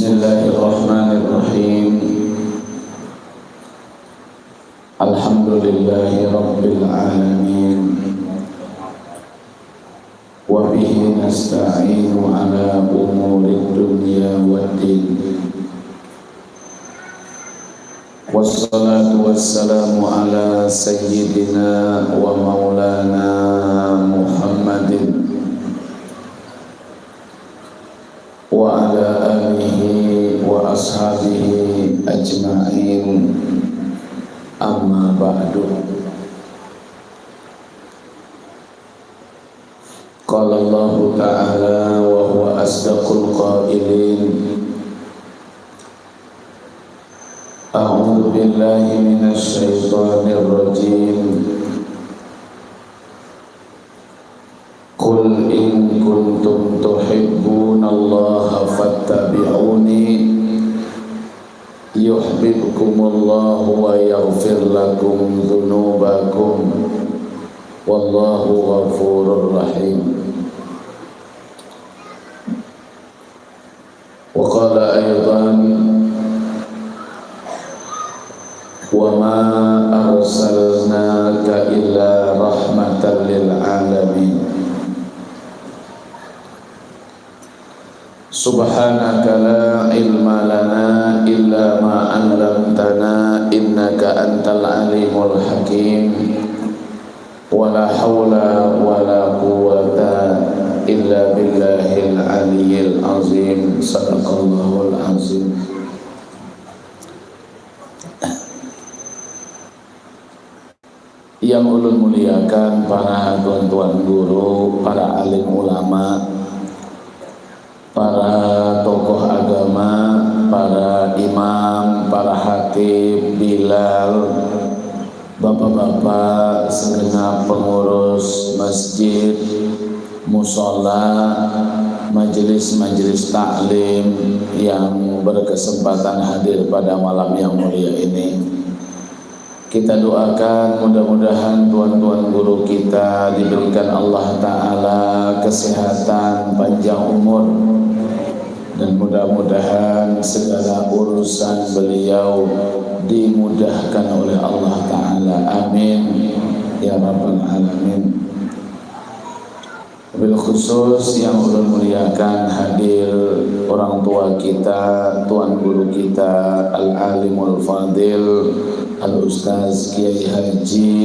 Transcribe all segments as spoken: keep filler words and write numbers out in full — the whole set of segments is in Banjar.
Bismillahirrahmanirrahim. Alhamdulillahirabbil alamin. Wa bihi nasta'inu ala umurid dunya waddin. Wassalatu wassalamu ala sayyidina wa maulana Muhammadin wa ala alihi wa ashabihi ajma'in. Amma ba'du. Qala Allahu ta'ala wa huwa asdaqul qailin. A'udzu billahi minasy syaithanir rajim. Qul in kuntum tuhibbunallaha fattabi'uni yuhibbukumullahu wa yaghfir lakum dzunubakum. Wallahu ghafurur rahim. Wa qala aidan, wa ma arsalnaka illa rahmatan lil alamin. Subhanaka la ilma lana illa ma 'allamtana innaka antal alimul hakim. Wala haula wala quwwata illa billahil aliyyil azim. Sadaqallahul azim. Yang ulun muliakan para tuan-tuan guru, para alim ulama, para tokoh agama, para imam, para hatib, bilal, bapak-bapak, segenap pengurus masjid, musola, majelis-majelis taklim yang berkesempatan hadir pada malam yang mulia ini. Kita doakan mudah-mudahan tuan-tuan guru kita diberikan Allah Ta'ala kesehatan, panjang umur, dan mudah-mudahan segala urusan beliau dimudahkan oleh Allah Ta'ala. Amin ya Rabbal Alamin. Wabil khusus yang ulun muliakan hadir orang tua kita, tuan guru kita, Al-Alimul Fadil, Al-Ustaz Kiai Haji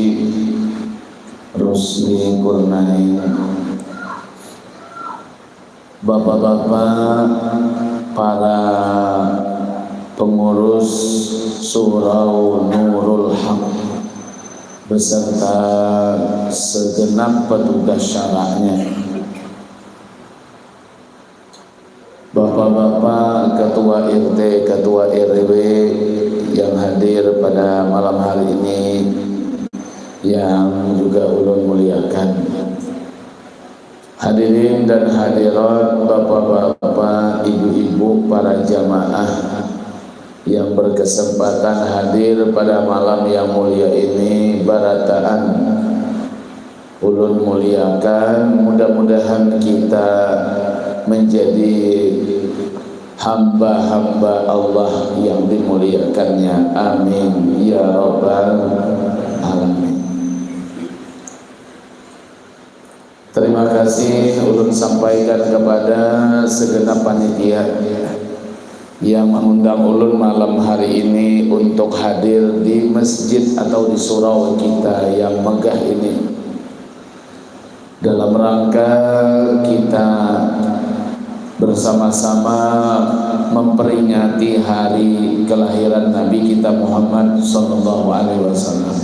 Rusli Kurnain. Bapak-bapak, para pengurus Surau Nurul Haq beserta segenap petugas syaraknya. Bapak-bapak, ketua R T, ketua R W yang hadir pada malam hari ini, yang juga ulun muliakan. Hadirin dan hadirat, bapak-bapak, ibu-ibu, para jamaah yang berkesempatan hadir pada malam yang mulia ini, barataan ulun muliakan. Mudah-mudahan kita menjadi hamba-hamba Allah yang dimuliakannya. Amin ya rabbal alamin. Terima kasih ulun sampaikan kepada segenap panitia yang mengundang ulun malam hari ini untuk hadir di masjid atau di surau kita yang megah ini, dalam rangka kita bersama-sama memperingati hari kelahiran Nabi kita Muhammad sallallahu alaihi wasallam.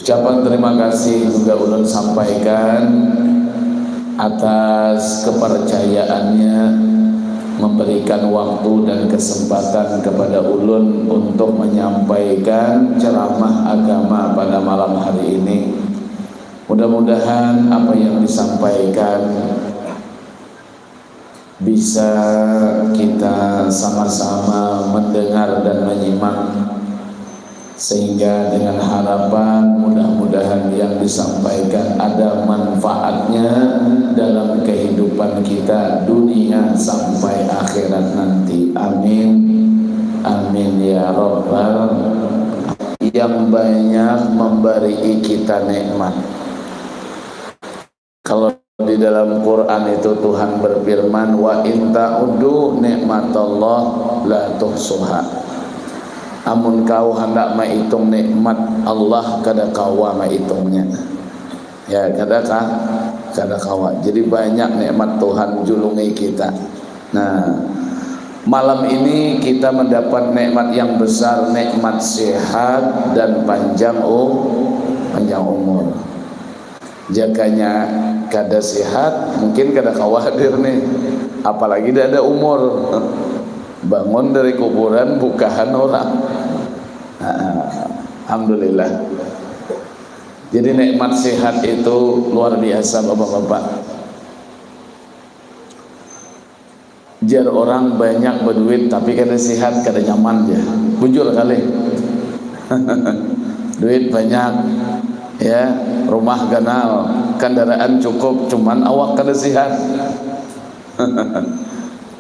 Ucapan terima kasih juga ulun sampaikan atas kepercayaannya memberikan waktu dan kesempatan kepada ulun untuk menyampaikan ceramah agama pada malam hari ini. Mudah-mudahan apa yang disampaikan bisa kita sama-sama mendengar dan menyimak, sehingga dengan harapan mudah-mudahan yang disampaikan ada manfaatnya dalam kehidupan kita dunia sampai akhirat nanti. Amin. Amin ya Rabbal. Yang banyak memberi kita nikmat. Kalau di dalam Quran itu Tuhan berfirman, "Wa in ta'uddu nikmatallah la tuhsuha." Amun kau hendak maitung nikmat Allah, kada kawa maitungnya. Ya, kada ka, kada kawa. Jadi banyak nikmat Tuhan julungi kita. Nah, malam ini kita mendapat nikmat yang besar, nikmat sehat dan panjang u-, panjang umur. Jakanya kada sehat, mungkin kada kawa hadir nih. Apalagi dah ada umur. Bangun dari kuburan, bukahan orang. Nah, alhamdulillah. Jadi nikmat sehat itu luar biasa, Bapak-bapak. Jar orang banyak berduit tapi kada sehat, kada nyaman ja. Bujur kali. Duit banyak, ya, rumah ganal, kendaraan cukup, cuman awak kada sehat.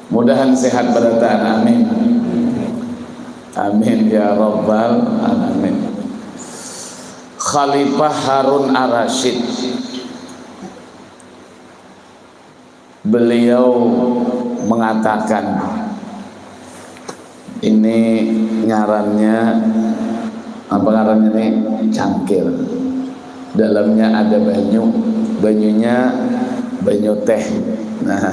Mudahan sehat berataan, amin. Amin ya rabbal alamin. Khalifah Harun Ar-Rasyid, beliau mengatakan, ini ngarannya, apa ngarannya nih? Cangkir. Dalamnya ada banyu. Banyunya banyu teh. Nah,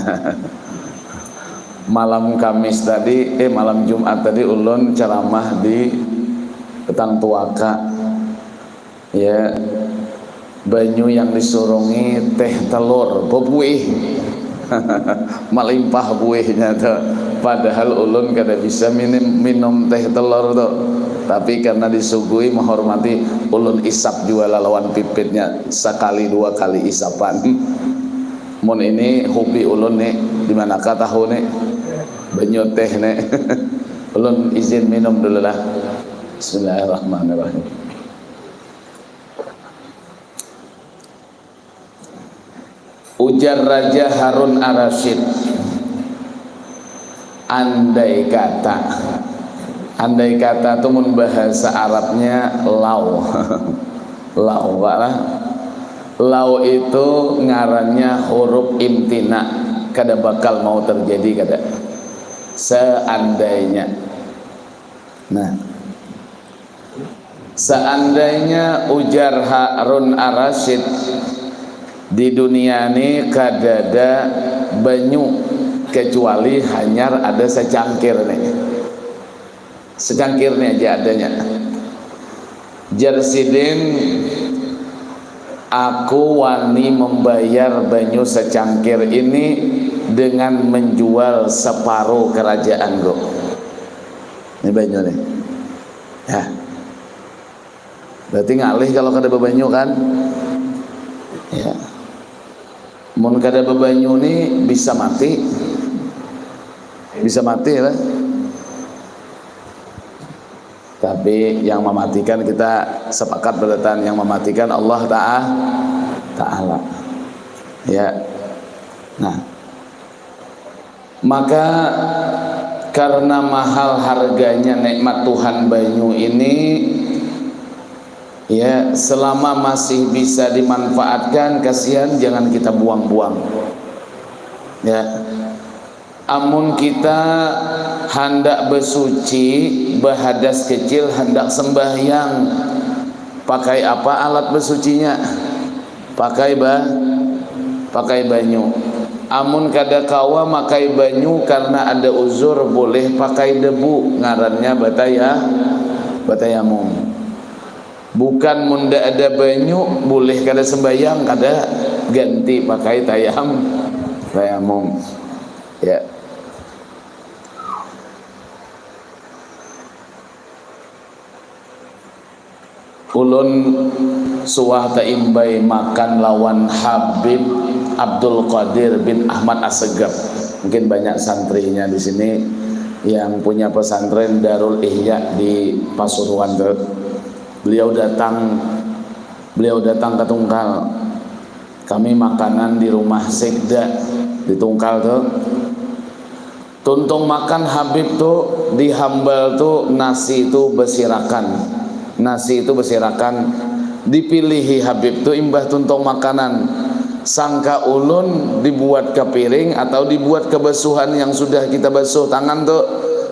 malam Kamis tadi, eh, malam Jumat tadi ulun ceramah di Petang Tuaka. Ya, banyu yang disurungi teh telur, bebuih. Melimpah buihnya tuh. Padahal ulun kada bisa minim, minum teh telur tuh. Tapi karena disuguhi, menghormati, ulun isap jua lah lawan pipitnya sekali dua kali isapan. Mun ini hobi ulun nih, di manakah tahu nih? Banyu teh nih. Ulun izin minum dulu lah. Bismillahirrahmanirrahim. Ujar Raja Harun Ar-Rasyid, andai kata, andai kata tu mun bahasa Arabnya lau. Lau, Pak lah. Lau itu ngarannya huruf imtina, kada bakal mau terjadi, kada. Seandainya. Nah, seandainya ujar Harun Ar-Rasyid, di dunia ni kadada banyu kecuali hanyar ada secangkir ni. Secangkir ni aja adanya. Jar sidin, aku wani membayar banyu secangkir ini dengan menjual separuh kerajaanku. Ini banyu ni. Ya. Berarti ngalih kalau kada bebanyu kan? Ya. Mun kada bebanyu ni bisa mati. Bisa mati lah. Tapi yang mematikan, kita sepakat berataan, yang mematikan Allah Ta'a-, Ta'ala. Ya. Nah, maka karena mahal harganya nikmat Tuhan banyu ini, ya, selama masih bisa dimanfaatkan, kasihan, jangan kita buang-buang. Ya. Amun kita handak besuci, behadas kecil, handak sembahyang, pakai apa alat besucinya? Pakai ba-, pakai banyu. Amun kada kawa makai banyu karena ada uzur, boleh pakai debu, ngarannya bataya-, batayamum. Bukan mun nda ada banyu, boleh kada sembahyang, kada, ganti pakai tayam-, tayamum. Ya. Ulun suah taimbai makan lawan Habib Abdul Qadir bin Ahmad Assegaf. Mungkin banyak santrinya di sini yang punya pesantren Darul Ihya di Pasuruan tu. Beliau datang, beliau datang ke Tungkal. Kami makanan di rumah sekda di Tungkal tu. Tuntung makan Habib tu, di Hambal tu nasi tu besirakan. Nasi tu besirakan. Dipilihi Habib tu imbah tuntung makanan. Sangka ulun dibuat ke piring atau dibuat ke basuhan yang sudah kita basuh tangan tu.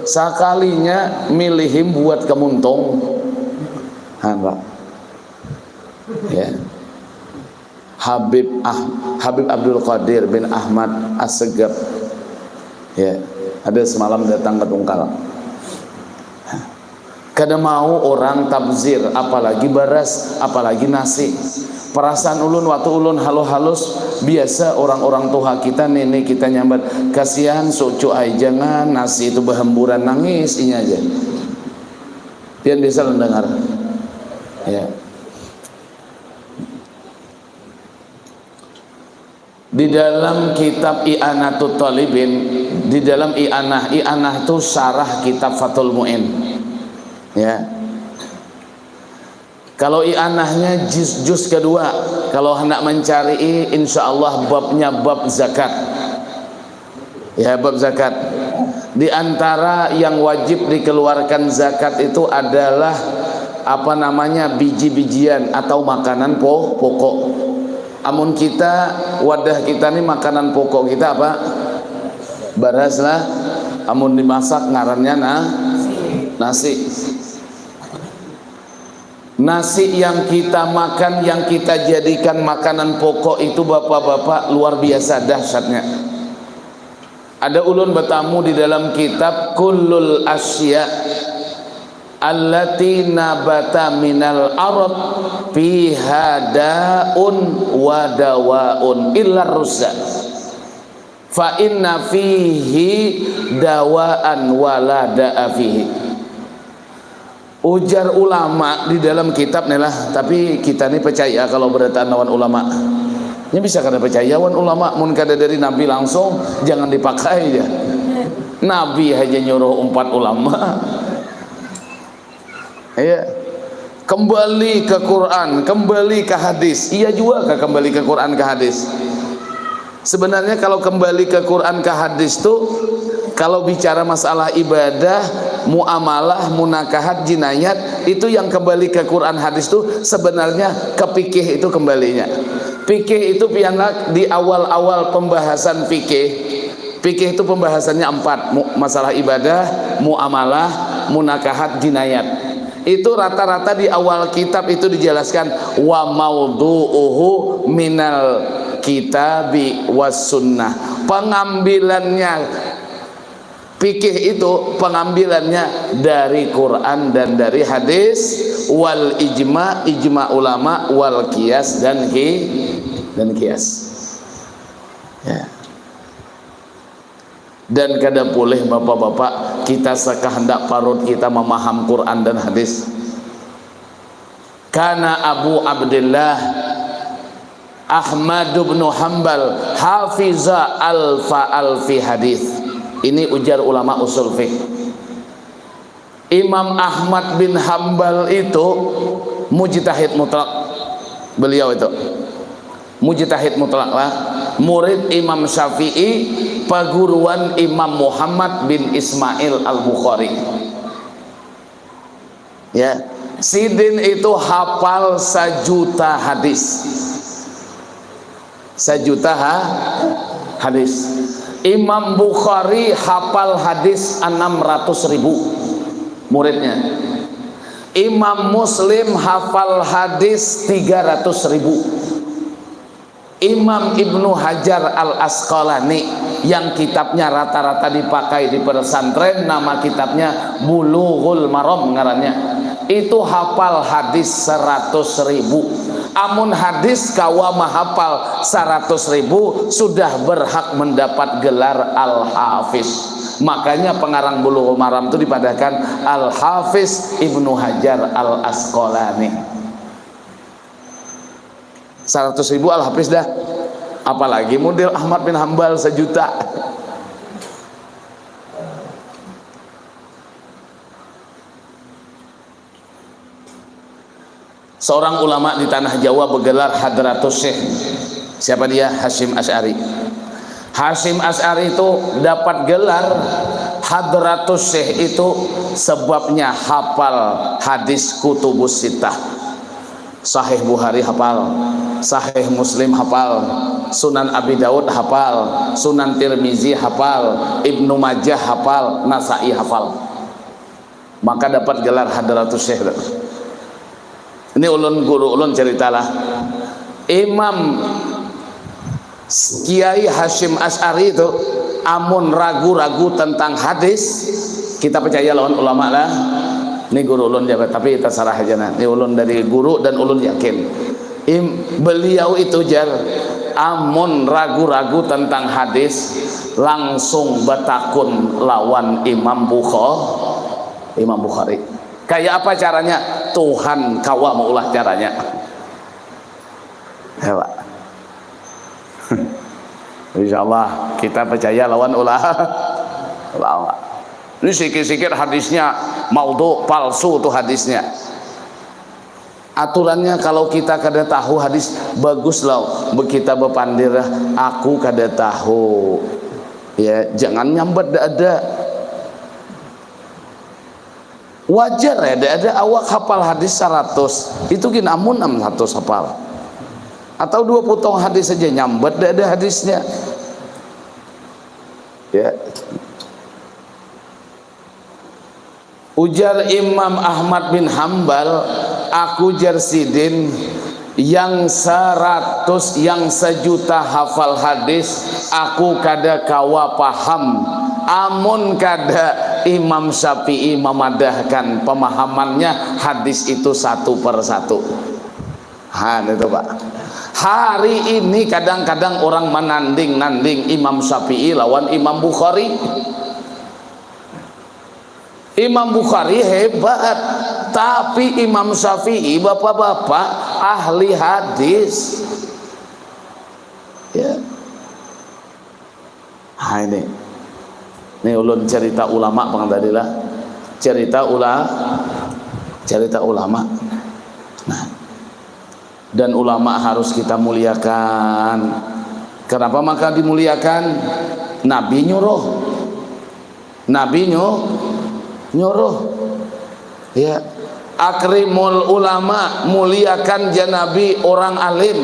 Sakalinya milihim buat ke muntung. Ha, Pak. Ya. Habib Ah-, Habib Abdul Qadir bin Ahmad Assegaf. Ya, ada semalam datang ke Tungkal. Kada mau orang tabzir, apalagi baras, apalagi nasi. Perasaan ulun, waktu ulun halus-halus, biasa orang-orang tuha kita, nenek kita nyambat, "Kasihan sucu ai, jangan nasi itu bahamburan, nangis," inya aja. Pian biasa mendengar. Ya. Di dalam kitab I'anatut Talibin, di dalam I'anah, I'anah tu syarah kitab Fathul Mu'in. Ya. Kalau I'anahnya juz, juz kedua, kalau hendak mencari, insya Allah babnya bab zakat. Ya, bab zakat. Di antara yang wajib dikeluarkan zakat itu adalah apa namanya, biji-bijian atau makanan po-, pokok. Amun kita, wadah kita ni makanan pokok kita apa? Baras lah. Amun dimasak ngarannya na-, nasi. Nasi yang kita makan, yang kita jadikan makanan pokok itu, bapak-bapak, luar biasa dahsyatnya. Ada ulun batamu di dalam kitab Kullul Asya allati nabata minal arad fiha daun wa dawaun illa ruzza. Fa inna fihi dawaan wa la da'a fihi. Ujar ulama di dalam kitab ni lah, tapi kita ni percaya kalau berataan lawan ulama. Ini bisa kada percaya wan ulama, mun kada dari Nabi langsung, jangan dipakai ja. Nabi haja nyuruh umpat ulama. Iya. Kembali ke Quran, kembali ke hadis. Iya juga ke kembali ke Quran, ke hadis. Sebenarnya kalau kembali ke Quran, ke hadis tu, kalau bicara masalah ibadah, muamalah, munakahat, jinayat, itu yang kembali ke Quran, hadis tu sebenarnya ke fikih itu kembalinya. Fikih itu pian di awal-awal pembahasan fikih. Fikih itu pembahasannya empat, mu-, masalah ibadah, muamalah, munakahat, jinayat. Itu rata-rata di awal kitab itu dijelaskan, wa maudu'uhu minal kitabi was sunnah. Pengambilannya fikih itu pengambilannya dari Quran dan dari hadis, wal ijma, ijma ulama, wal qiyas dan ki-, dan qiyas. Ya. Dan kada boleh, bapak-bapak, kita sekahendak parut kita memaham Quran dan hadis. Kana Abu Abdillah Ahmad bin Hambal hafiza alfa alfi hadis. Ini ujar ulama usul fiqh. Imam Ahmad bin Hambal itu mujtahid mutlak. Beliau itu mujtahid mutlak lah. Murid Imam Syafi'i, paguruan Imam Muhammad bin Ismail Al-Bukhari. Ya, sidin itu hafal sajuta hadis. Sajuta ha-, hadis. Imam Bukhari hafal hadis enam ratus ribu muridnya. Imam Muslim hafal hadis tiga ratus ribu. Imam Ibnu Hajar Al Asqalani yang kitabnya rata-rata dipakai di pesantren, nama kitabnya Bulughul Maram ngarannya. Itu hafal hadis seratus ribu. Amun hadis kawa mahafal seratus ribu, sudah berhak mendapat gelar Al-Hafiz. Makanya pengarang Bulughul Maram itu dipadahkan Al-Hafiz Ibnu Hajar Al-Asqalani. Seratus ribu Al-Hafiz dah. Apalagi model Ahmad bin Hambal sejuta. Seorang ulama di tanah Jawa bergelar Hadratus Syekh. Siapa dia? Hasyim Asy'ari. Hasyim Asy'ari itu dapat gelar Hadratus Syekh itu sebabnya hafal hadis kutubus sittah. Sahih Bukhari hafal, Sahih Muslim hafal, Sunan Abi Daud hafal, Sunan Tirmizi hafal, Ibnu Majah hafal, Nasai hafal. Maka dapat gelar Hadratus Syekh. Ini ulun, guru ulun ceritalah. Imam Kiai Hasyim Asy'ari itu, amun ragu-ragu tentang hadis, kita percaya lawan ulama lah. Ini guru ulun jabat, tapi terserah aja nah. Ini ulun dari guru dan ulun yakin. Im, beliau itu jar, amun ragu-ragu tentang hadis, langsung batakun lawan Imam Bukhari. Imam Bukhari. Kayak apa caranya? Tuhan kawa maulah caranya. Ya, Pak. Insya Allah kita percaya lawan ulah ulama. Ini sikit-sikit hadisnya maudhu, palsu tuh hadisnya. Aturannya kalau kita kada tahu hadis, bagus lah kita bapandir, aku kada tahu. Ya, jangan nyambat ada. Wajar ya, ada, ada awak hafal hadis seratus, itu gin amun enam ratus hafal. Atau dua potong hadis saja nyambat, ada, ada hadisnya. Ya. Ujar Imam Ahmad bin Hambal, aku jar sidin, yang seratus, yang sejuta hafal hadis, aku kada kawa paham. Amun kada Imam Syafi'i memadahkan pemahamannya hadis itu satu per satu. Han itu, Pak. Hari ini kadang-kadang orang menanding-nanding Imam Syafi'i lawan Imam Bukhari. Imam Bukhari hebat, tapi Imam Syafi'i, bapak-bapak, ahli hadis. Ya. Nah, ini. Ini ulun cerita ulama bang tadi lah. Cerita ula cerita ulama. Nah, dan ulama harus kita muliakan. Kenapa maka dimuliakan? Nabi nyuruh. Nabi nyu, nyuruh. Ya. Akrimul ulama, muliakan ja Nabi orang alim.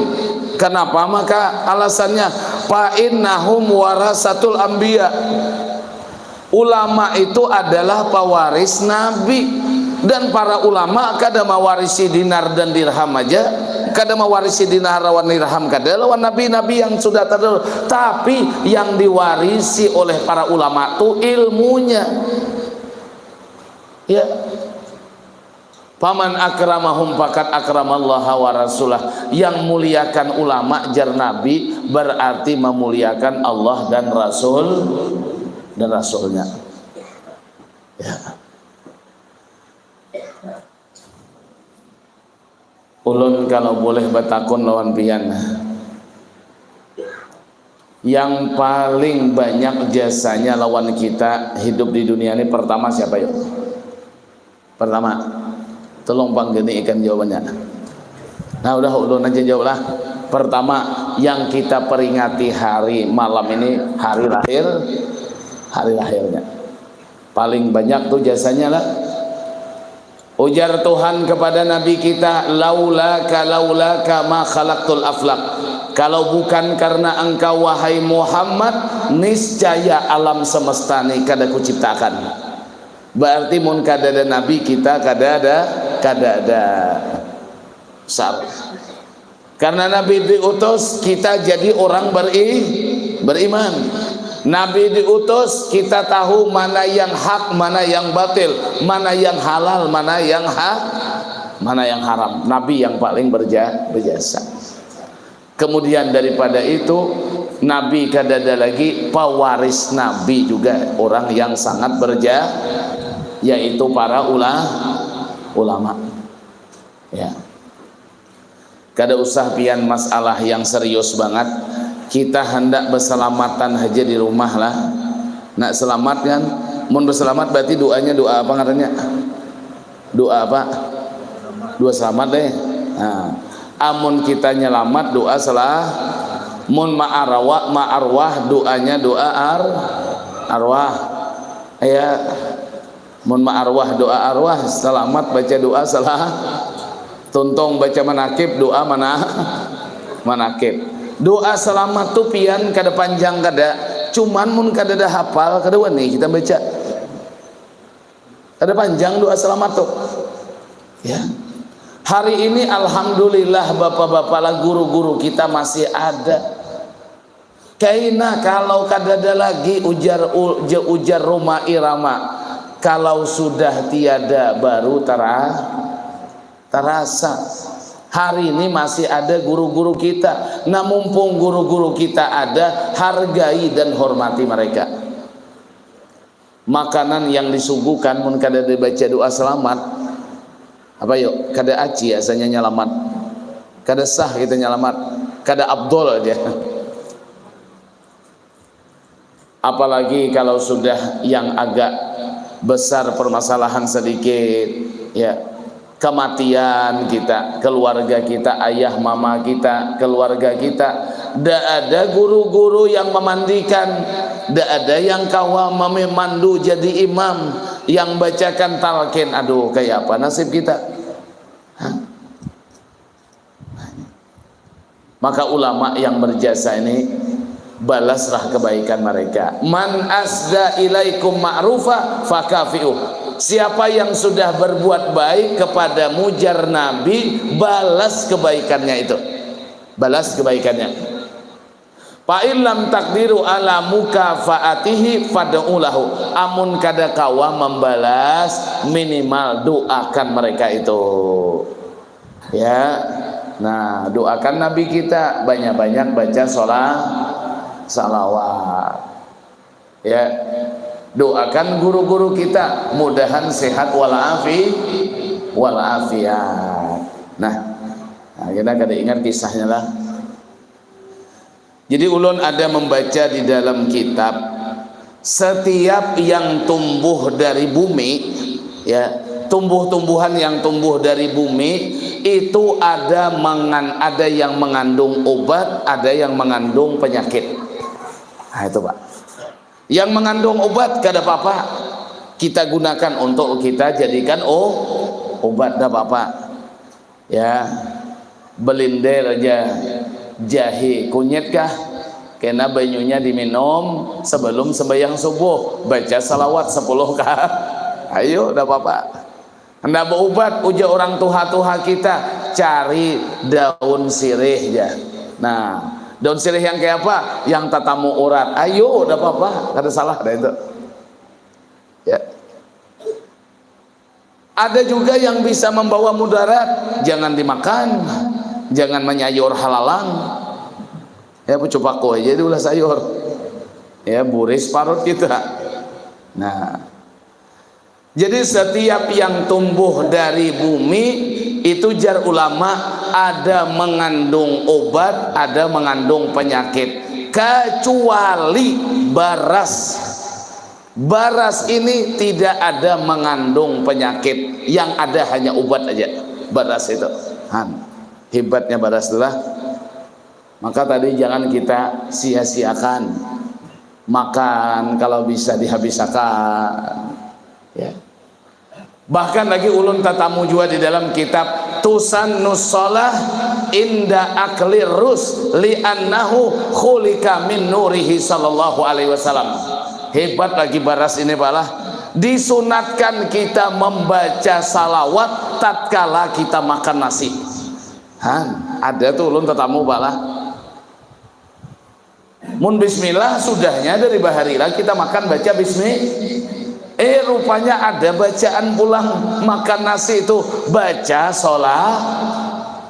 Kenapa maka? Alasannya, fa innahum warasatul anbiya. Ulama itu adalah pewaris Nabi. Dan para ulama kada mewarisi dinar dan dirham aja, kada mewarisi dinar lawan dirham kada lawan nabi-nabi yang sudah terdahulu, tapi yang diwarisi oleh para ulama tu ilmunya. Ya. Faman akramahum faqad akramallaha wa rasulah. Yang muliakan ulama, jar Nabi, berarti memuliakan Allah dan Rasul dan Rasulnya. Ya. Ulun kalau boleh batakun lawan pian, yang paling banyak jasanya lawan kita hidup di dunia ini pertama siapa, yuk? Pertama, tolong panggeni ikan jawabannya. Nah, udah, ulun aja jawab lah. Pertama, yang kita peringati hari malam ini hari lahir, hari lahirnya. Paling banyak tuh jasanya lah. Ujar Tuhan kepada Nabi kita, laulaka, laulaka ma khalaqtul aflak. Kalau bukan karena engkau, wahai Muhammad, niscaya alam semesta ni kada kuciptakan. Berarti mun kada ada Nabi, kita kada ada, kada ada. Sar. Karena Nabi diutus, kita jadi orang beri, beriman. Nabi diutus, kita tahu mana yang hak, mana yang batil, mana yang halal, mana yang ha, mana yang haram. Nabi yang paling berja, berjasa. Kemudian daripada itu, Nabi kada ada lagi, pewaris Nabi juga orang yang sangat berja, yaitu para ula, ulama. Ya. Kada usah pian masalah yang serius banget. Kita hendak berselamatan aja di rumah lah. Nak selamat kan? Mun berselamat berarti doanya doa apa ngarannya? Doa apa? Doa selamat deh. Nah, amun kita nyelamat, doa selah Mun ma arwah, ma arwah doanya doa ar, arwah. Ya. Mun ma arwah doa arwah, selamat baca doa salah. Tuntung baca manakib, doa mana manakib. Doa selamat tu pian kada panjang kada. Cuman mun kada ada hafal, kada wani kita baca. Kada panjang doa selamat tu. Ya. Hari ini alhamdulillah bapak-bapak lah, guru-guru kita masih ada. Kaina kalau kadada lagi ujar, ujar Rhoma Irama, kalau sudah tiada baru tara, tarasa. Hari ini masih ada guru-guru kita. Nah, mumpung guru-guru kita ada, hargai dan hormati mereka. Makanan yang disuguhkan mun kada dibaca doa selamat, apa yuk, kada aci asanya nyalamat, kada sah kita nyalamat, kada abdol aja. Apalagi kalau sudah yang agak besar permasalahan sedikit, ya, kematian kita, keluarga kita, ayah mama kita, keluarga kita, ndak ada guru-guru yang memandikan, ndak ada yang kawa memandu jadi imam, yang bacakan talqin. Aduh, kayak apa nasib kita? Hah? Maka ulama yang berjasa ini, balaslah kebaikan mereka. "Man asda ilaikum ma'rufa fakafi'u." Siapa yang sudah berbuat baik kepadamu, jar Nabi, balas kebaikannya itu. Balas kebaikannya. "Fa in lam takdiru ala mukafaatihi fad'u lahu." Amun kada kawa membalas, minimal doakan mereka itu. Ya. Nah, doakan Nabi kita, banyak-banyak baca sholah, salawat. Ya. Doakan guru-guru kita, mudahan sehat walafi, walafiat. Nah, nah, kita kada ingat kisahnya lah. Jadi ulun ada membaca di dalam kitab, setiap yang tumbuh dari bumi, ya, tumbuh-tumbuhan yang tumbuh dari bumi itu ada mengan-, ada yang mengandung obat, ada yang mengandung penyakit. Nah, itu, Pak. Yang mengandung obat kada apa-apa. Kita gunakan untuk kita jadikan o-, obat, kada apa-apa. Ya, belinder aja jahe kunyit kah, kena banyunya diminum sebelum sembahyang subuh, baca salawat sepuluh kah. Ayo, ndak apa-apa. Ndak berubat, ujar orang tuha-tuha kita, cari daun sirih ja. Nah, daun sirih yang kayak apa? Yang tatamu urat. Ayo, ndak apa-apa, kada salah dah itu. Ya. Ada juga yang bisa membawa mudarat, jangan dimakan, jangan menyayur halalang. Ya, pucupaku aja diulah sayur. Ya, buris parut kita. Nah, jadi setiap yang tumbuh dari bumi itu, jar ulama, ada mengandung obat, ada mengandung penyakit. Kecuali baras. Baras ini tidak ada mengandung penyakit, yang ada hanya obat aja. Baras itu. Han, hebatnya baras itulah. Maka tadi jangan kita sia-siakan. Makan kalau bisa dihabisakan. Ya. Bahkan lagi ulun tatamu jua di dalam kitab Tusannus Shalah Inda Aklir Rus Li'annahu Khulika Min Nurihi Sallallahu Alaihi Wasallam. Hebat lagi baras ini, balah. Disunatkan kita membaca salawat tatkala kita makan nasi. Han, ada tuh ulun tatamu, balah. Mun bismillah, sudahnya dari bahari lah kita makan baca bismi. Eh, rupanya ada bacaan pulang makan nasi itu, baca sholah,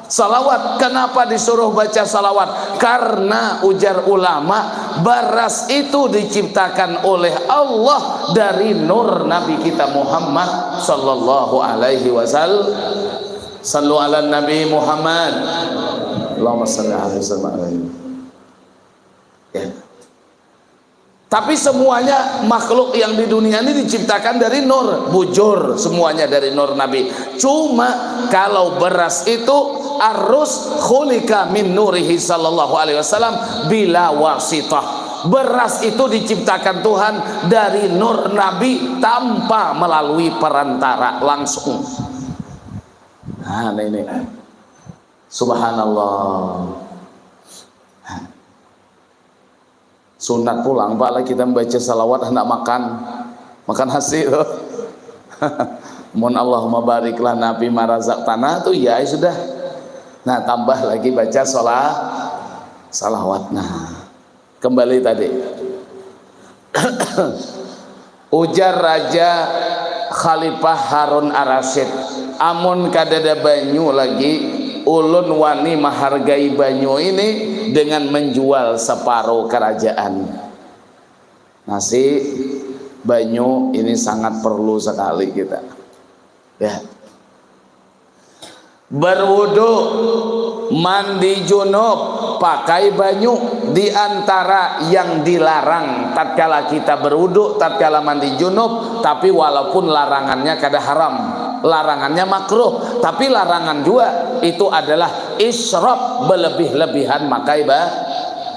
salawat. Kenapa disuruh baca salawat? Karena ujar ulama, baras itu diciptakan oleh Allah dari nur Nabi kita Muhammad sallallahu alaihi wasallam. Sallu ala Nabi Muhammad. Allahumma salli alaihi wasallam. Ya. Tapi semuanya makhluk yang di dunia ini diciptakan dari nur, bujur, semuanya dari nur Nabi. Cuma kalau beras itu Arus khulika min nurihi sallallahu alaihi wasallam bila wasitah. Beras itu diciptakan Tuhan dari nur Nabi tanpa melalui perantara, langsung. Nah, ini. Subhanallah. Sunat pulang, Pak, lah kita membaca salawat hendak makan. Makan nasi tu. Mun Allahumma bariklah nabi marazak tanah tu, ya sudah. Nah, tambah lagi baca salah, salawat. Nah, kembali tadi. Ujar Raja Khalifah Harun Ar-Rasyid, "Amun kadada banyu lagi, ulun wani mahargai banyu ini dengan menjual separuh kerajaan." Nasi, banyu ini sangat perlu sekali kita. Ya. Berwudu, mandi junub, pakai banyu. Di antara yang dilarang tatkala kita berwudu, tatkala mandi junub, tapi walaupun larangannya kada haram, larangannya makruh, tapi larangan jua itu adalah israf, berlebih-lebihan makai ba-,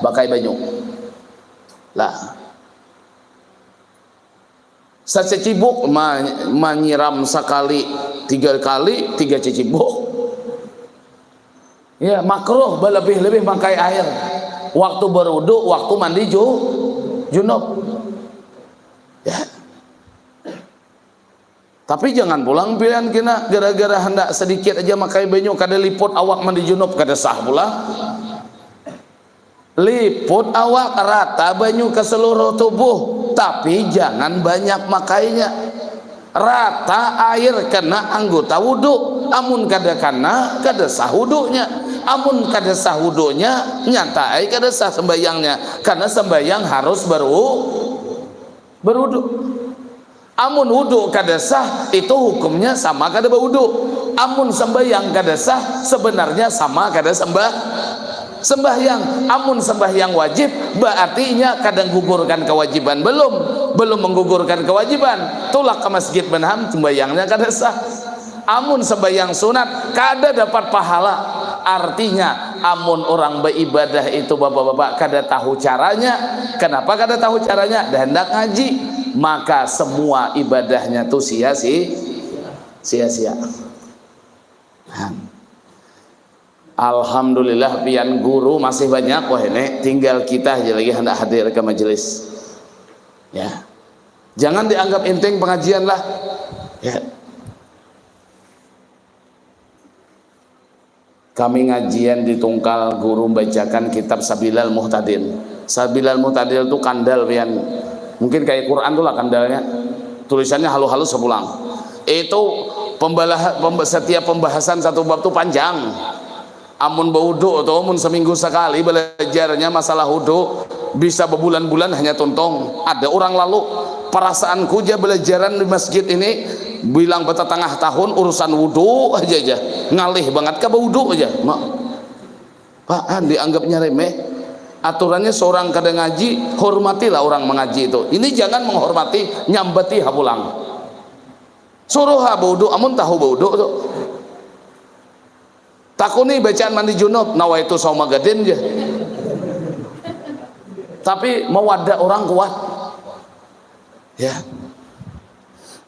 pakai banyu. Lah. Sacicibuk ma-, manyiram sakali, tiga kali, tiga cicibuk. Ya, makruh berlebih-lebih makai air. Waktu berwudu, waktu mandi ju-, junub. Ya. Tapi jangan pulang pian kena gara-gara hendak sedikit aja makai banyu, kada liput awak mandi junub, kada sah pulang. Liput awak, rata banyu ke seluruh tubuh, tapi jangan banyak makainya. Rata air kena anggota wudu. Amun kada kana, kada sah wudunya. Amun kada sah wudunya, nyata ai kada sah sembayangnya. Karena sembayang harus berwu-, berwudu. Amun wudu kada sah, itu hukumnya sama kada bawudu. Amun sembahyang kada sah, sebenarnya sama kada sembah-, sembahyang. Amun sembahyang wajib, berarti inya kada menggugurkan kewajiban. Belum, belum menggugurkan kewajiban. Tulak ke masjid benam, sembahyangnya kada sah. Amun sembahyang sunat, kada dapat pahala. Artinya, amun orang beribadah itu, bapak-bapak, kada tahu caranya. Kenapa kada tahu caranya? Dah hendak ngaji, maka semua ibadahnya tu sia-si-, sia-sia. Nah. Alhamdulillah, pian guru masih banyak wahini, tinggal kita aja lagi hendak hadir ke majelis. Ya. Jangan dianggap enteng pengajian lah. Ya. Kami ngajian di Tungkal, guru membacakan kitab Sabilal Muhtadin. Sabilal Muhtadin tu kandal pian. Mungkin kayak Quran tu lah kandalnya. Tulisannya halus-halus sepulang. Itu pembalah-, pemba-, setiap pembahasan satu bab tu panjang. Amun bawudu tu, mun seminggu sekali belajarnya masalah wudu, bisa bebulan-bulan hanya tuntung. Ada orang lalu, perasaanku ja belajaran di masjid ini, bilang betetengah tahun urusan wudu aja, aja. Ngalih bangat ka bawudu aja. Ma-, Pak, ah, dianggapnya remeh. Aturannya seorang kada ngaji, hormatilah orang mengaji itu. Ini jangan menghormati, nyambati ha pulang. Suruh ha bawudu, amun tahu bawudu tu. Takuni bacaan mandi junub, nawaitu sauma gadin ja. Tapi mawada orang kuat. Ya.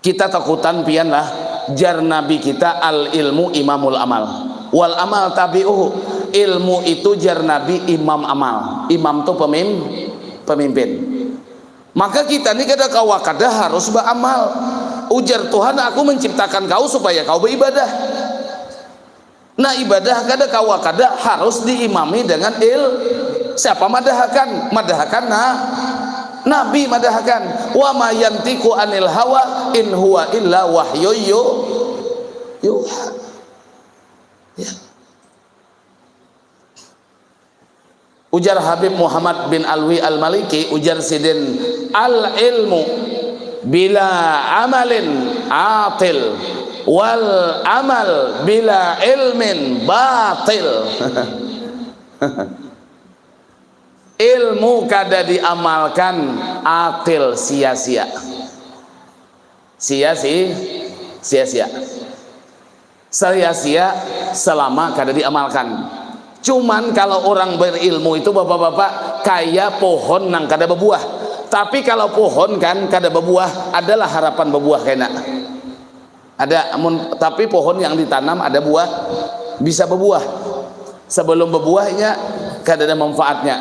Kita takutan pian lah, jar Nabi kita, "Al ilmu imamul amal. Wal amal tabi'uhu." Ilmu itu, jar Nabi, imam amal. Imam tu pemim-, pemimpin. Maka kita ni kada kawa kada harus baamal. Ujar Tuhan, "Aku menciptakan kau supaya kau beribadah." Nah, ibadah kada kawa kada harus diimami dengan il-, siapa madahakan? Madahakan na-, Nabi madahakan, "Wa ma yantiqu anil hawa in huwa illa wahyu yu-, yuha." Ya. Ujar Habib Muhammad bin Alwi Al-Maliki, ujar sidin, "Al ilmu bila amalin atil, wal amal bila ilmin batil." Ilmu kada diamalkan, atil, sia-sia. Sia-si-, sia-sia. Sia-sia selama kada diamalkan. Cuman kalau orang berilmu itu, bapak-bapak, kaya pohon nang kada bebuah. Tapi kalau pohon kan kada bebuah, adalah harapan bebuah kena. Ada, amun, tapi pohon yang ditanam ada buah, bisa bebuah. Sebelum bebuahnya kada ada manfaatnya.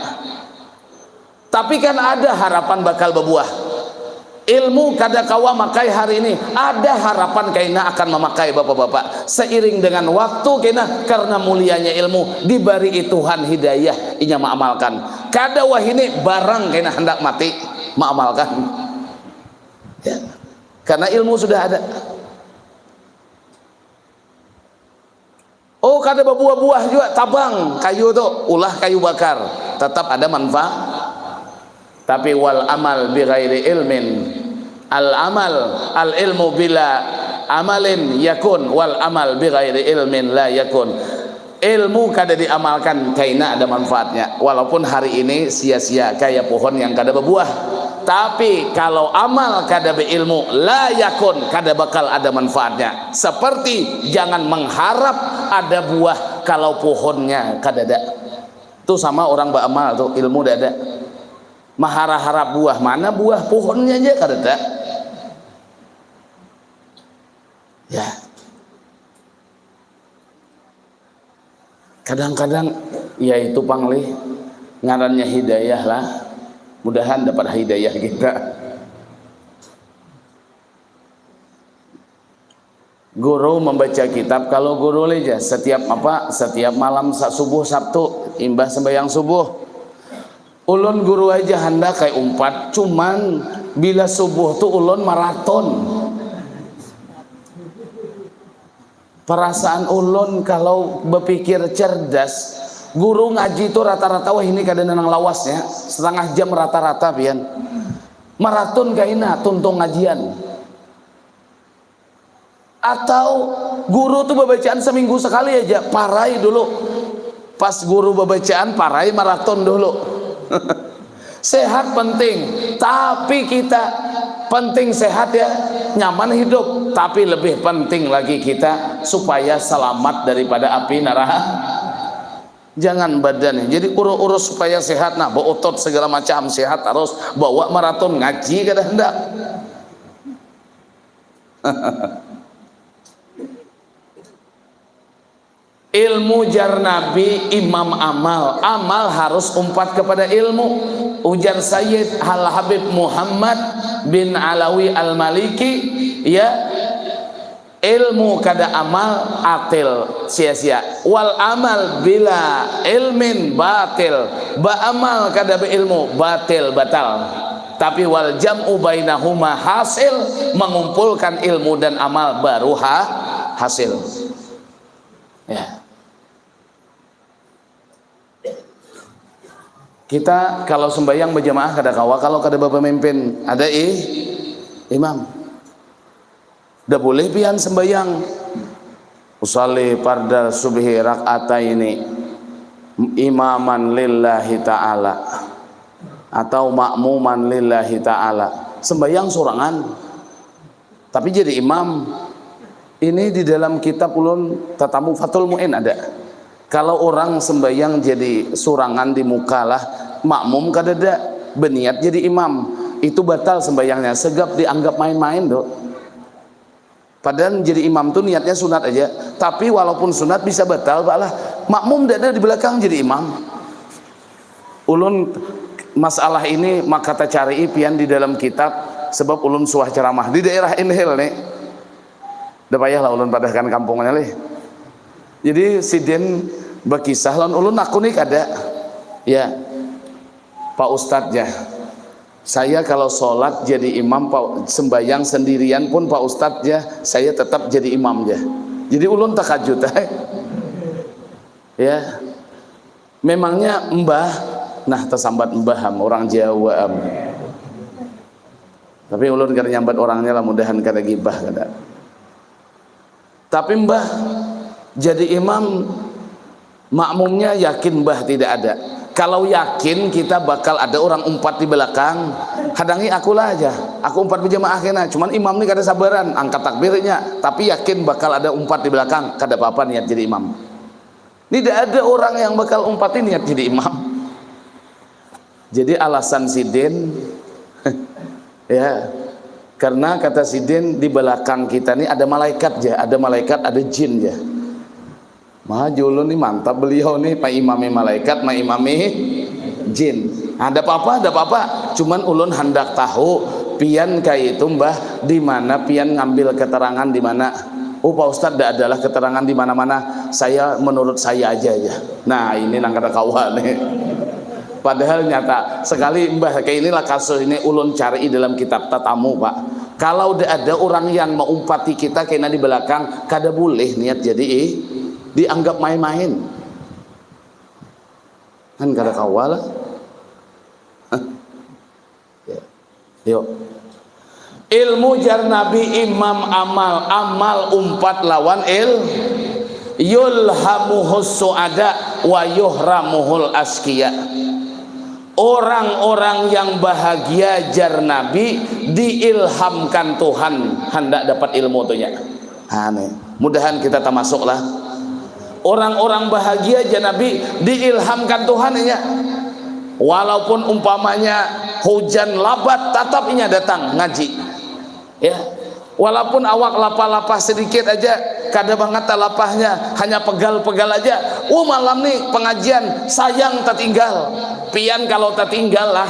Tapi kan ada harapan bakal bebuah. Ilmu kada kawa makai hari ini, ada harapan kaina akan memakai, bapak-bapak. Seiring dengan waktu kaina, karena mulianya ilmu, dibari Tuhan hidayah, inya maamalkan. Kada wahini, barang kaina handak mati, maamalkan. Ya. Karena ilmu sudah ada. Oh, kada bebuah-buah juga, tabang kayu tu, ulah kayu bakar, tetap ada manfaat. Tapi wal amal bi ghairi ilmin, al amal, al ilmu bila amalin yakun, wal amal bi ghairi ilmin la yakun. Ilmu kada diamalkan, kaina ada manfaatnya. Walaupun hari ini sia-sia, kaya pohon yang kada bebuah. Tapi kalau amal kada beilmu, la yakun, kada bakal ada manfaatnya. Seperti jangan mengharap ada buah kalau pohonnya kadada. Tu sama orang beramal tu, ilmu dada. Maharap-harap buah, mana buah, pohonnya aja kadada. Ya. Kadang-kadang, ya itu pang lih, ngarannya hidayah lah. Mudahan dapat hidayah kita. Guru membaca kitab, kalau guru lih ja, setiap apa, setiap malam sa-, subuh Sabtu, imbah sembahyang subuh. Ulun guru aja handak kaya umpat, cuman bila subuh tu ulun maraton. Perasaan ulun kalau bepikir cerdas, guru ngaji tu rata-rata, wah, ini kada nang lawasnya, setengah jam rata-rata pian. Maraton kaina tuntung ngajian. Atau guru tu babacaan seminggu sekali aja, parai dulu. Pas guru babacaan, parai maraton dulu. Sehat penting, tapi kita penting sehat ya, nyaman hidup, tapi lebih penting lagi kita supaya selamat daripada api neraka. Jangan badan, jadi urus-urus supaya sehat, nah, beotot segala macam, sehat terus, bawa maraton, ngaji kada hendak. Ilmu, jar Nabi, imam amal. Amal harus umpat kepada ilmu. Ujar Sayyid Al Habib Muhammad bin Alawi Al Maliki, ya, ilmu kada amal, atil, sia-sia. Wal amal bila ilmin batil. Baamal kada beilmu, batil, batal. Tapi wal jam'u bainahuma hasil, mengumpulkan ilmu dan amal baru ha-, hasil. Ya. Kita kalau sembahyang berjamaah kada kawa kalau kada bapemimpin, ada i-, imam. Dah boleh pian sembahyang. Usalli fardal subhi rak'ataini imaman lillahi ta'ala atau makmuman lillahi ta'ala. Sembahyang sorangan. Tapi jadi imam. Ini di dalam kitab ulun tatamu Fathul Muin ada. Kalau orang sembahyang jadi surangan di muka lah, makmum kadada, beniat jadi imam, itu batal sembahyangnya, segap dianggap main-main tu. Padahal jadi imam tu niatnya sunat aja, tapi walaupun sunat bisa batal, Pak lah. Makmum dada di belakang jadi imam. Ulun masalah ini maka tacarii pian di dalam kitab, sebab ulun suah ceramah di daerah Inhil nih. Dah payahlah ulun padahkan kampungnya lih. Jadi sidin bakisah lawan ulun, aku nih kada. Ya, Pak Ustadz ya. Saya kalau sholat jadi imam, Pak, sembahyang sendirian pun Pak Ustadz ya, saya tetap jadi imam ya. Jadi ulun takajut, eh. Ya. Memangnya mbah, nah, tersambat mbah am, orang Jawa am. Tapi ulun kada nyambat orangnya lah, mudahan kada gibah kada. Tapi mbah jadi imam, makmumnya yakin mbah tidak ada. Kalau yakin kita bakal ada orang umpat di belakang, hadangi akulah aja. Aku umpat berjamaah kena, cuman imam ni kada sabaran angkat takbirnya, tapi yakin bakal ada umpat di belakang, kada apa-apa niat jadi imam. Tidak ada orang yang bakal umpat ini niat jadi imam. Jadi alasan sidin, ya, karena kata sidin di belakang kita ni ada malaikat ya, ada malaikat, ada jin ya. Maju ulun ni mantap beliau ni, maimami malaikat, maimami jin. Ada apa-apa, ada apa-apa. Cuman ulun hendak tahu pian kayak itu mbah, di mana pian ngambil keterangan di mana? Oh Pak Ustadz, tidak adalah keterangan di mana-mana. Saya menurut saya aja ya. Nah ini nang kada kawa nih. Padahal nyata sekali mbah kayak inilah kasus ini ulun cari dalam kitab tatamu pak. Kalau ada orang yang maumpati kita kena di belakang, kada boleh niat jadi dianggap main-main. Kan kada kawa lah. Yuk. Ilmu jar Nabi imam amal, amal umpat lawan il yulhamuhus suada wa yuhramuhul askia. Orang-orang yang bahagia jar Nabi diilhamkan Tuhan hendak dapat ilmu tunya. Nah, nih. Mudahan kita termasuklah orang-orang bahagia jar Nabi diilhamkan Tuhan inya. Walaupun umpamanya hujan labat, tatap inya datang ngaji. Ya. Walaupun awak lapah-lapah sedikit aja, kada banget lapahnya, hanya pegal-pegal aja. Oh malam nih pengajian, sayang tertinggal. Pian kalau tertinggal lah,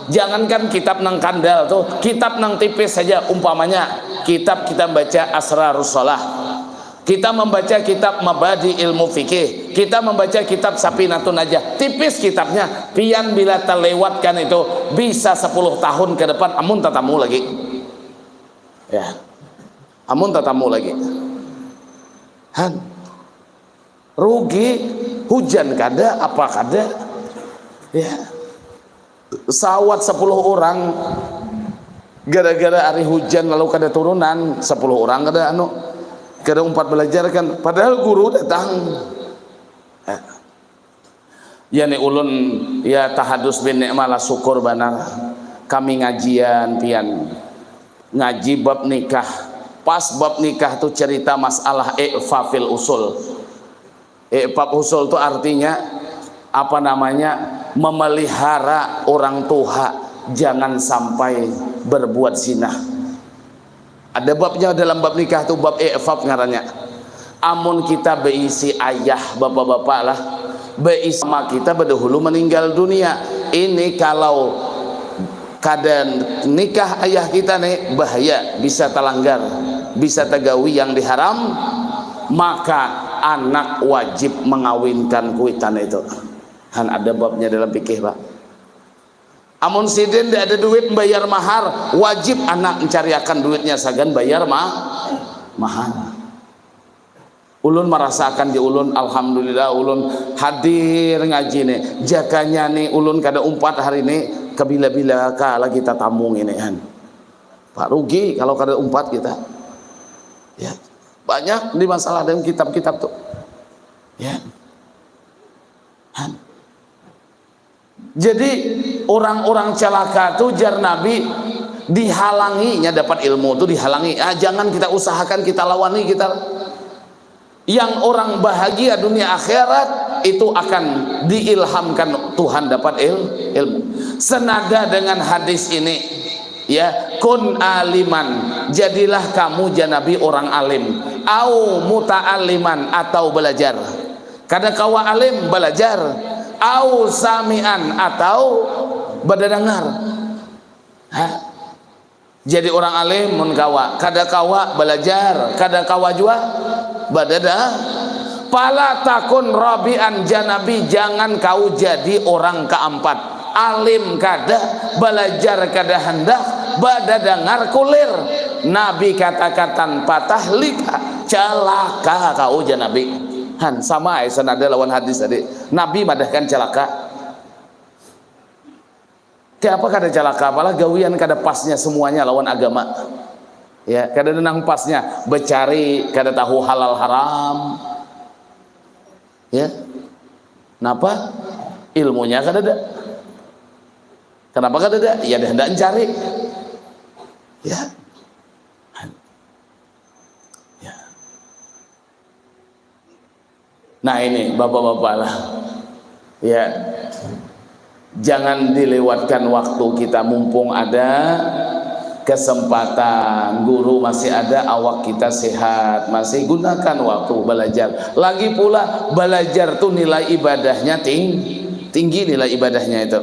jangankan kitab nang kandal tuh, kitab nang tipis saja umpamanya kitab kita baca Asrarus Shalah. Kita membaca kitab Mabadi Ilmu Fikih, kita membaca kitab Sapinatun aja, tipis kitabnya. Pian bila terlewatkan itu bisa sepuluh tahun ke depan amun tatamu lagi. Ya. Amun tatamu lagi. Han. Rugi, hujan kada, apa kada. Ya. Sawat sepuluh orang gara-gara hari hujan lalu kada turunan, sepuluh orang kada anu, kada umpat belajar kan, padahal guru datang. Ya. Ya ni ulun ya tahadus bin nikmat lah, syukur banar kami ngajian pian ngaji bab nikah. Pas bab nikah tu cerita masalah i'fa fil usul. I'fa fil usul tu artinya apa namanya, memelihara orang tua jangan sampai berbuat zina. Ada babnya dalam bab nikah tu, bab i'faf ngarannya. Amun kita beisi ayah, bapak-bapak lah, beisi mama kita bedahulu meninggal dunia. Ini kalau kada nikah ayah kita nih bahaya, bisa terlanggar, bisa tergawi yang diharam, maka anak wajib mengawinkan kuitan itu. Han ada babnya dalam fikih pak. Amun sidin tidak ada duit bayar mahar, wajib anak mencariakan duitnya sagan bayar ma mahar. Ulun merasakan di ulun, alhamdulillah ulun hadir ngaji nih. Jakanya nih ulun kada umpat hari ini, kebila-bila ka lagi tatamung ini kan. Pak rugi kalau kada umpat kita. Ya. Banyak di masalah dalam kitab-kitab tuh. Ya. Han. Jadi orang-orang celaka tu jar Nabi dihalanginya dapat ilmu tu dihalangi. Ah, jangan kita usahakan kita lawani kita. Yang orang bahagia dunia akhirat itu akan diilhamkan Tuhan dapat il, ilmu. Senada dengan hadis ini, ya, kun aliman, jadilah kamu jar Nabi orang alim, au muta'alliman atau belajar. Kada kawa alim belajar, au samian atau badadangar. Hah? Jadi orang alim mun kawa, kada kawa belajar, kada kawa jua badada. Pala takun rabian jar Nabi, jangan kau jadi orang keempat. Alim kada, belajar kada handak, badadangar kulir. Nabi katakan tanpa tahlika, celaka kau jar Nabi. Han sama ai senada lawan hadis tadi. Nabi madahkan celaka. Tiapa kada calaka, apalah gawian kada pasnya semuanya lawan agama. Ya, kada nang pasnya becari, kada tahu halal haram. Ya. Napa? Ilmunya kada ada. Kenapa kada ada? Ya dah ndak mencari. Ya. Ya. Nah, ini bapak-bapak lah. Ya. Jangan dilewatkan waktu kita, mumpung ada kesempatan, guru masih ada, awak kita sehat, masih gunakan waktu belajar. Lagi pula belajar tuh nilai ibadahnya ting-, tinggi nilai ibadahnya itu.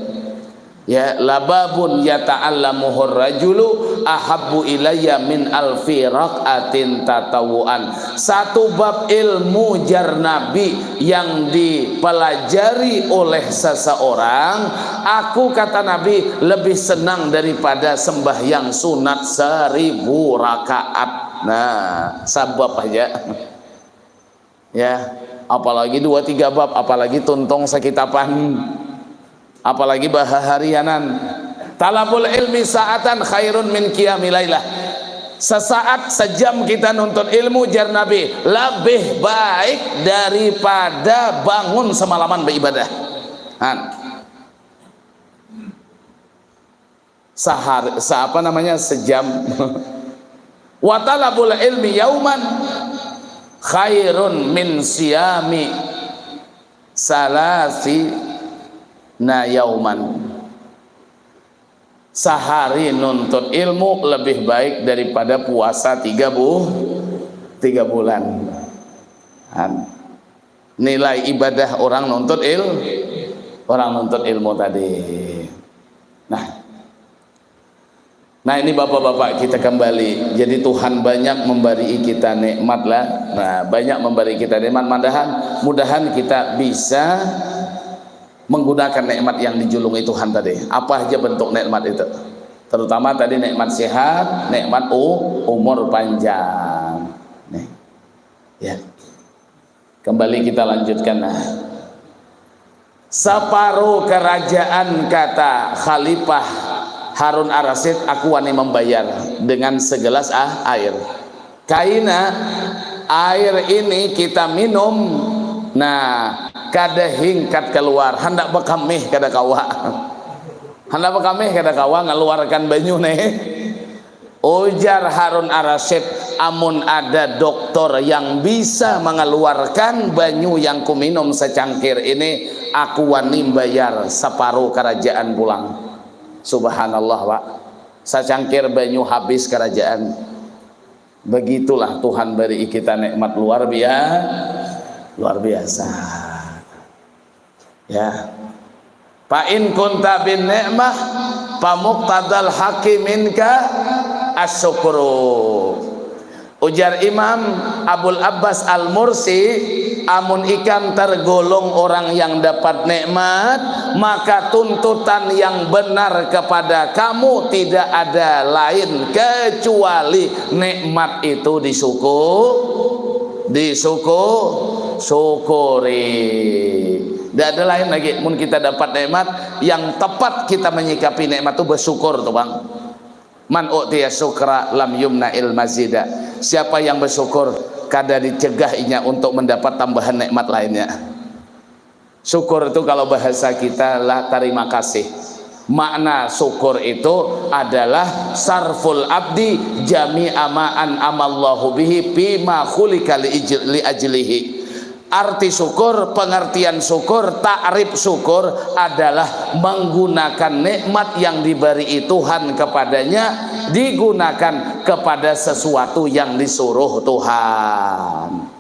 Ya, lababun yata'allamuhur rajulu ahabbu ilayya min alfi rak'atin tatawuan. Satu bab ilmu, jar Nabi, yang dipelajari oleh seseorang, aku, kata Nabi, lebih senang daripada sembahyang sunat seribu rakaat. Nah, sabab aja. Ya, apalagi dua tiga bab, apalagi tuntung sakitapan, apalagi bahaharianan. Talabul ilmi sa'atan khairun min qiyami lailah. Sesaat, sejam kita nuntut ilmu, jar Nabi, lebih baik daripada bangun semalaman beribadah. Han. Sehari, se-, apa namanya, sejam. Wa talabul ilmi yauman khairun min siyami salasina yauman. Sehari nuntut ilmu lebih baik daripada puasa tiga bu-, tiga bulan. Han. Nilai ibadah orang nuntut il-, orang nuntut ilmu tadi. Nah. Nah, ini bapak-bapak kita kembali. Jadi Tuhan banyak memberi kita nikmat lah. Nah, banyak memberi kita nikmat. Mudahan, mudahan kita bisa menggunakan nikmat yang dijulungi Tuhan tadi. Apa aja bentuk nikmat itu? Terutama tadi nikmat sehat, nikmat u-, umur panjang. Nih. Ya. Kembali kita lanjutkan. Nah. Separuh kerajaan, kata Khalifah Harun Ar-Rasyid, aku wani membayar dengan segelas ah, air. Kaina air ini kita minum, nah, kada hingkat keluar, handak bekamih kada kawa. Handak bekamih kada kawa ngeluarkan banyu nih. Ujar Harun Ar-Rasyid, amun ada doktor yang bisa mengeluarkan banyu yang kuminum secangkir ini, aku wani bayar separuh kerajaan pulang. Subhanallah, Pak. Secangkir banyu habis kerajaan. Begitulah Tuhan beri kita nikmat luar bia-, luar biasa. Ya. Fa in kunta bin ni'mah fa muqtadal haqqi minka asyukru. Ujar Imam Abul Abbas Al-Mursi, amun ikam tergolong orang yang dapat nikmat, maka tuntutan yang benar kepada kamu tidak ada lain kecuali nikmat itu disuku-, disuku-, syukuri. Tidak ada lain lagi. Mun kita dapat nikmat, yang tepat kita menyikapi nikmat itu bersyukur tuh, Bang. Man u'tiya syukra lam yumna'il mazida. Siapa yang bersyukur, kada dicegah inya untuk mendapat tambahan nikmat lainnya. Syukur itu kalau bahasa kita lah terima kasih. Makna syukur itu adalah sarful abdi jami'a ma an'amallahu bihi fima khuliqa li ij-, li ajlihi. Arti syukur, pengertian syukur, takrif syukur adalah menggunakan nikmat yang diberi Tuhan kepadanya, digunakan kepada sesuatu yang disuruh Tuhan.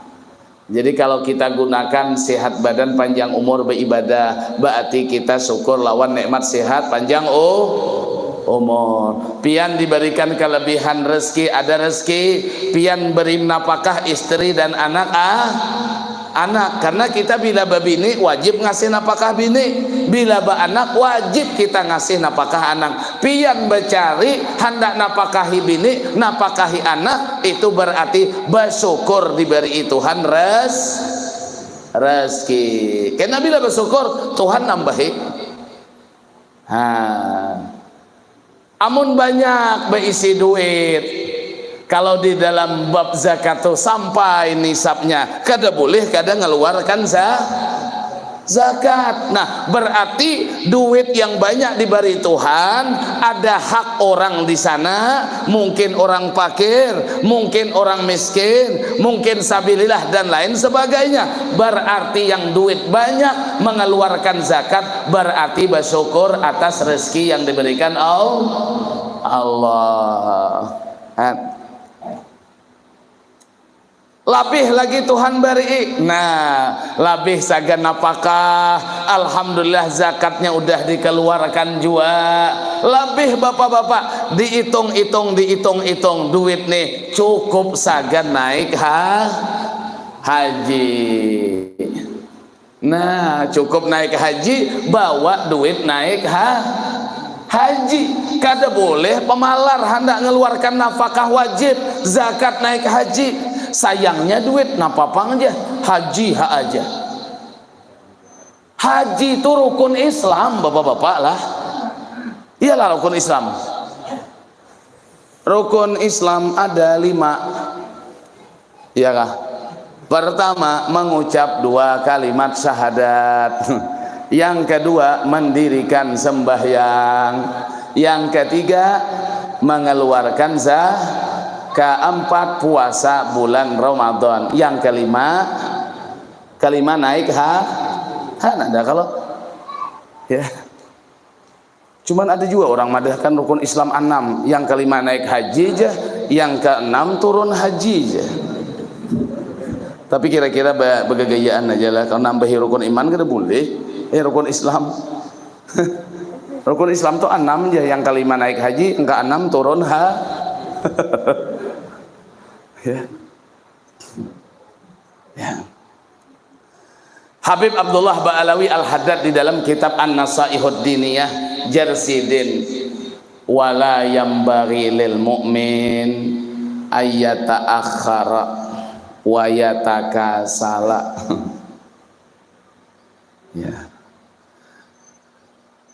Jadi kalau kita gunakan sehat badan, panjang umur, beribadah, berarti kita syukur lawan nikmat sehat, panjang u-, umur. Pian diberikan kelebihan rezeki, ada rezeki, pian beri nafkah istri dan anak, ah, anak. Karena kita bila babini wajib ngasih nafkah bini, bila beranak wajib kita ngasih nafkah anak. Pian becari handak napakahi bini, napakahi anak, itu berarti bersyukur diberi Tuhan res-, rezeki. Kena bila bersyukur, Tuhan nambahi. Ha. Amun banyak beisi duit, kalau di dalam bab zakat tu sampai nisabnya, kada boleh kada ngeluarkan za-, zakat. Nah, berarti duit yang banyak diberi Tuhan, ada hak orang di sana, mungkin orang fakir, mungkin orang miskin, mungkin sabilillah dan lain sebagainya. Berarti yang duit banyak mengeluarkan zakat, berarti bersyukur atas rezeki yang diberikan Allah. Allah. Kan? Labih lagi Tuhan beri. Nah, labih sagan napakah. Alhamdulillah, zakatnya udah dikeluarkan jua. Labih, bapak-bapak, diitung-itung, diitung-itung, duit nih cukup sagan naik ha haji. Nah, cukup naik haji, bawa duit naik ha haji. Kada boleh pamalar handak ngeluarkan nafkah wajib, zakat naik haji. Sayangnya duit napa pang ja, haji ha aja. Haji itu rukun Islam, bapak-bapak lah. Iyalah, rukun Islam. Rukun Islam ada lima. Iya kah? Pertama, mengucap dua kalimat syahadat. Yang kedua, mendirikan sembahyang. Yang ketiga, mengeluarkan zakat. Keempat, puasa bulan Ramadan. Yang kelima, kelima naik ha, ha, ada kalau, ya. Cuman ada juga orang madahkan rukun Islam enam, yang kelima naik haji aja, yang keenam turun haji aja. Tapi kira-kira be-, begagayaan aja lah, kalau nambahi rukun iman kada boleh, eh, rukun Islam. Rukun Islam tuh enam aja, yang kelima naik haji, yang keenam turun ha. Ya. Ya. Habib Abdullah Ba'alawi Al-Haddad di dalam kitab An-Nasaihud Diniyah, jar sidin, "Wala yambari lil mu'min ayyata akhara wa yatakasala." Ya.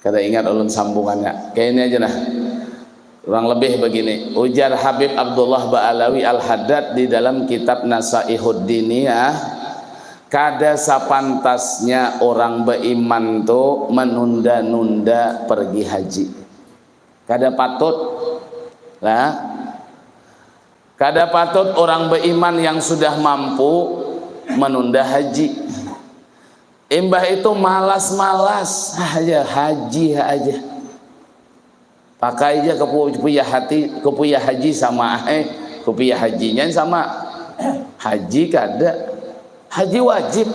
Kada ingat ulun sambungannya. Kayak ini aja nah. Kurang lebih begini. Ujar Habib Abdullah Ba'alawi Al-Haddad di dalam kitab Nasaihud Diniyah, kada sapantasnya orang beriman tu menunda-nunda pergi haji. Kada patut. Lah, kada patut orang beriman yang sudah mampu menunda haji. Imbah itu malas-malas aja, haji aja. Pakai aja kepu-, kupiah hati, kupiah haji sama, eh, kupiah hajinya sama. Haji kada. Haji wajib.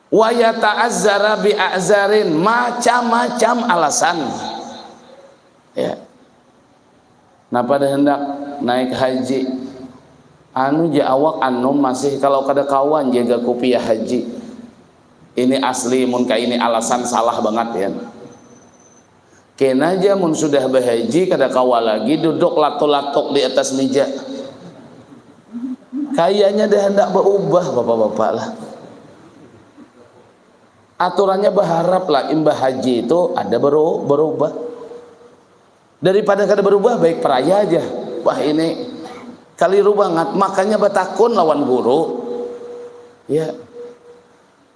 Wa yata'azzara bi a'zarin, macam-macam alasan. Ya. Napa dah hendak naik haji? Anu ja awak anum masih, kalau kada kawan jaga kupiah haji. Ini asli, mun kaini alasan salah bangat ya. Kena ja mun sudah bahaji kada kawa lagi duduk latuk-latuk di atas mija. Kayanya dah hendak baubah bapak-bapak lah. Aturannya baharap lah imbah haji itu ada baru-, barubah. Daripada kada barubah, baik paraya aja. Wah, ini kaliru bangat, makanya batakun lawan guru. Ya.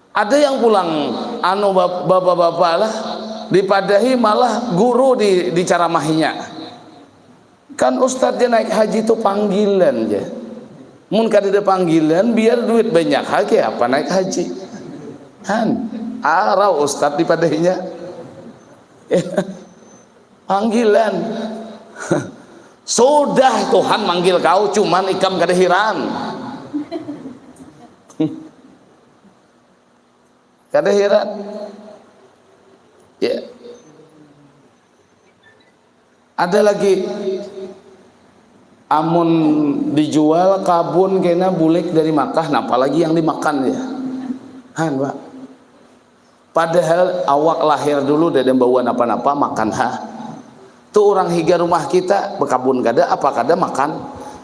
Ada yang pulang, anu, bap-, bapak-bapak lah, dipadahi malah guru di, dicaramahinya. Kan ustadz ja naik haji tu panggilan ja. Mun kadada panggilan, biar duit banyak ha, kaya apa naik haji? Han, arau ustadz dipadahinya. Panggilan. Sudah Tuhan manggil kau, cuman ikam kada hiran. Kada hiran. Ya. Ada lagi, amun dijual kabun kena bulik dari Makkah, napa lagi yang dimakan ya? Han, Pak. Padahal awak lahir dulu kada bawa napa-napa, makan ha. Tu orang higa rumah kita, bekabun kada, apa kada makan.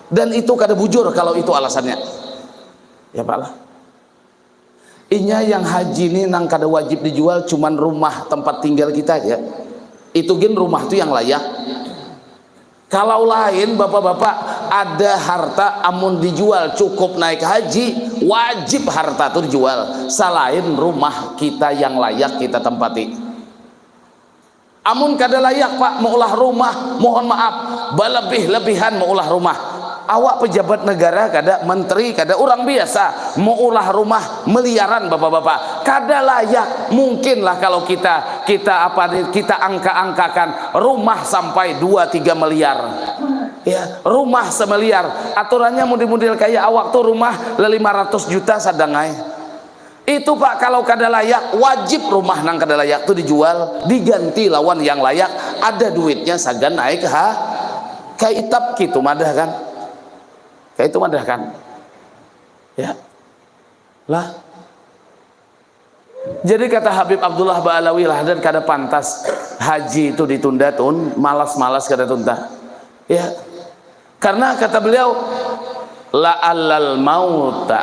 Dan itu kada bujur kalau itu alasannya. Ya, Pak lah. Inya yang haji ni nang kada wajib dijual cuman rumah tempat tinggal kita aja. Itu gin rumah tu yang layak. Kalau lain, bapak-bapak, Ada harta amun dijual cukup naik haji, wajib harta tu dijual. Salain rumah kita yang layak kita tempati. Amun kada layak, Pak, maulah rumah, mohon maaf, balebih-lebihan maulah rumah. Awak pejabat negara kada, menteri kada, urang biasa maulah rumah miliaran, Bapak-bapak. Kada layak. Mungkinlah kalau kita, kita apa ni, kita angka-angkakan rumah sampai dua tiga miliar. Ya, rumah semiliar. Aturannya mudil-mudil kaya awak tu rumah lima ratus juta sadang ai. Itu, Pak, kalau kada layak, wajib rumah nang kada layak tu dijual, diganti lawan yang layak, ada duitnya sagan naik ha. Kaitu madah kan? Kaitu madah kan? Ya. Lah. Jadi kata Habib Abdullah Ba'alawi lah, dan kada pantas haji itu ditunda tun, malas-malas kada tunta. Ya. Karena kata beliau, "La'allal mauta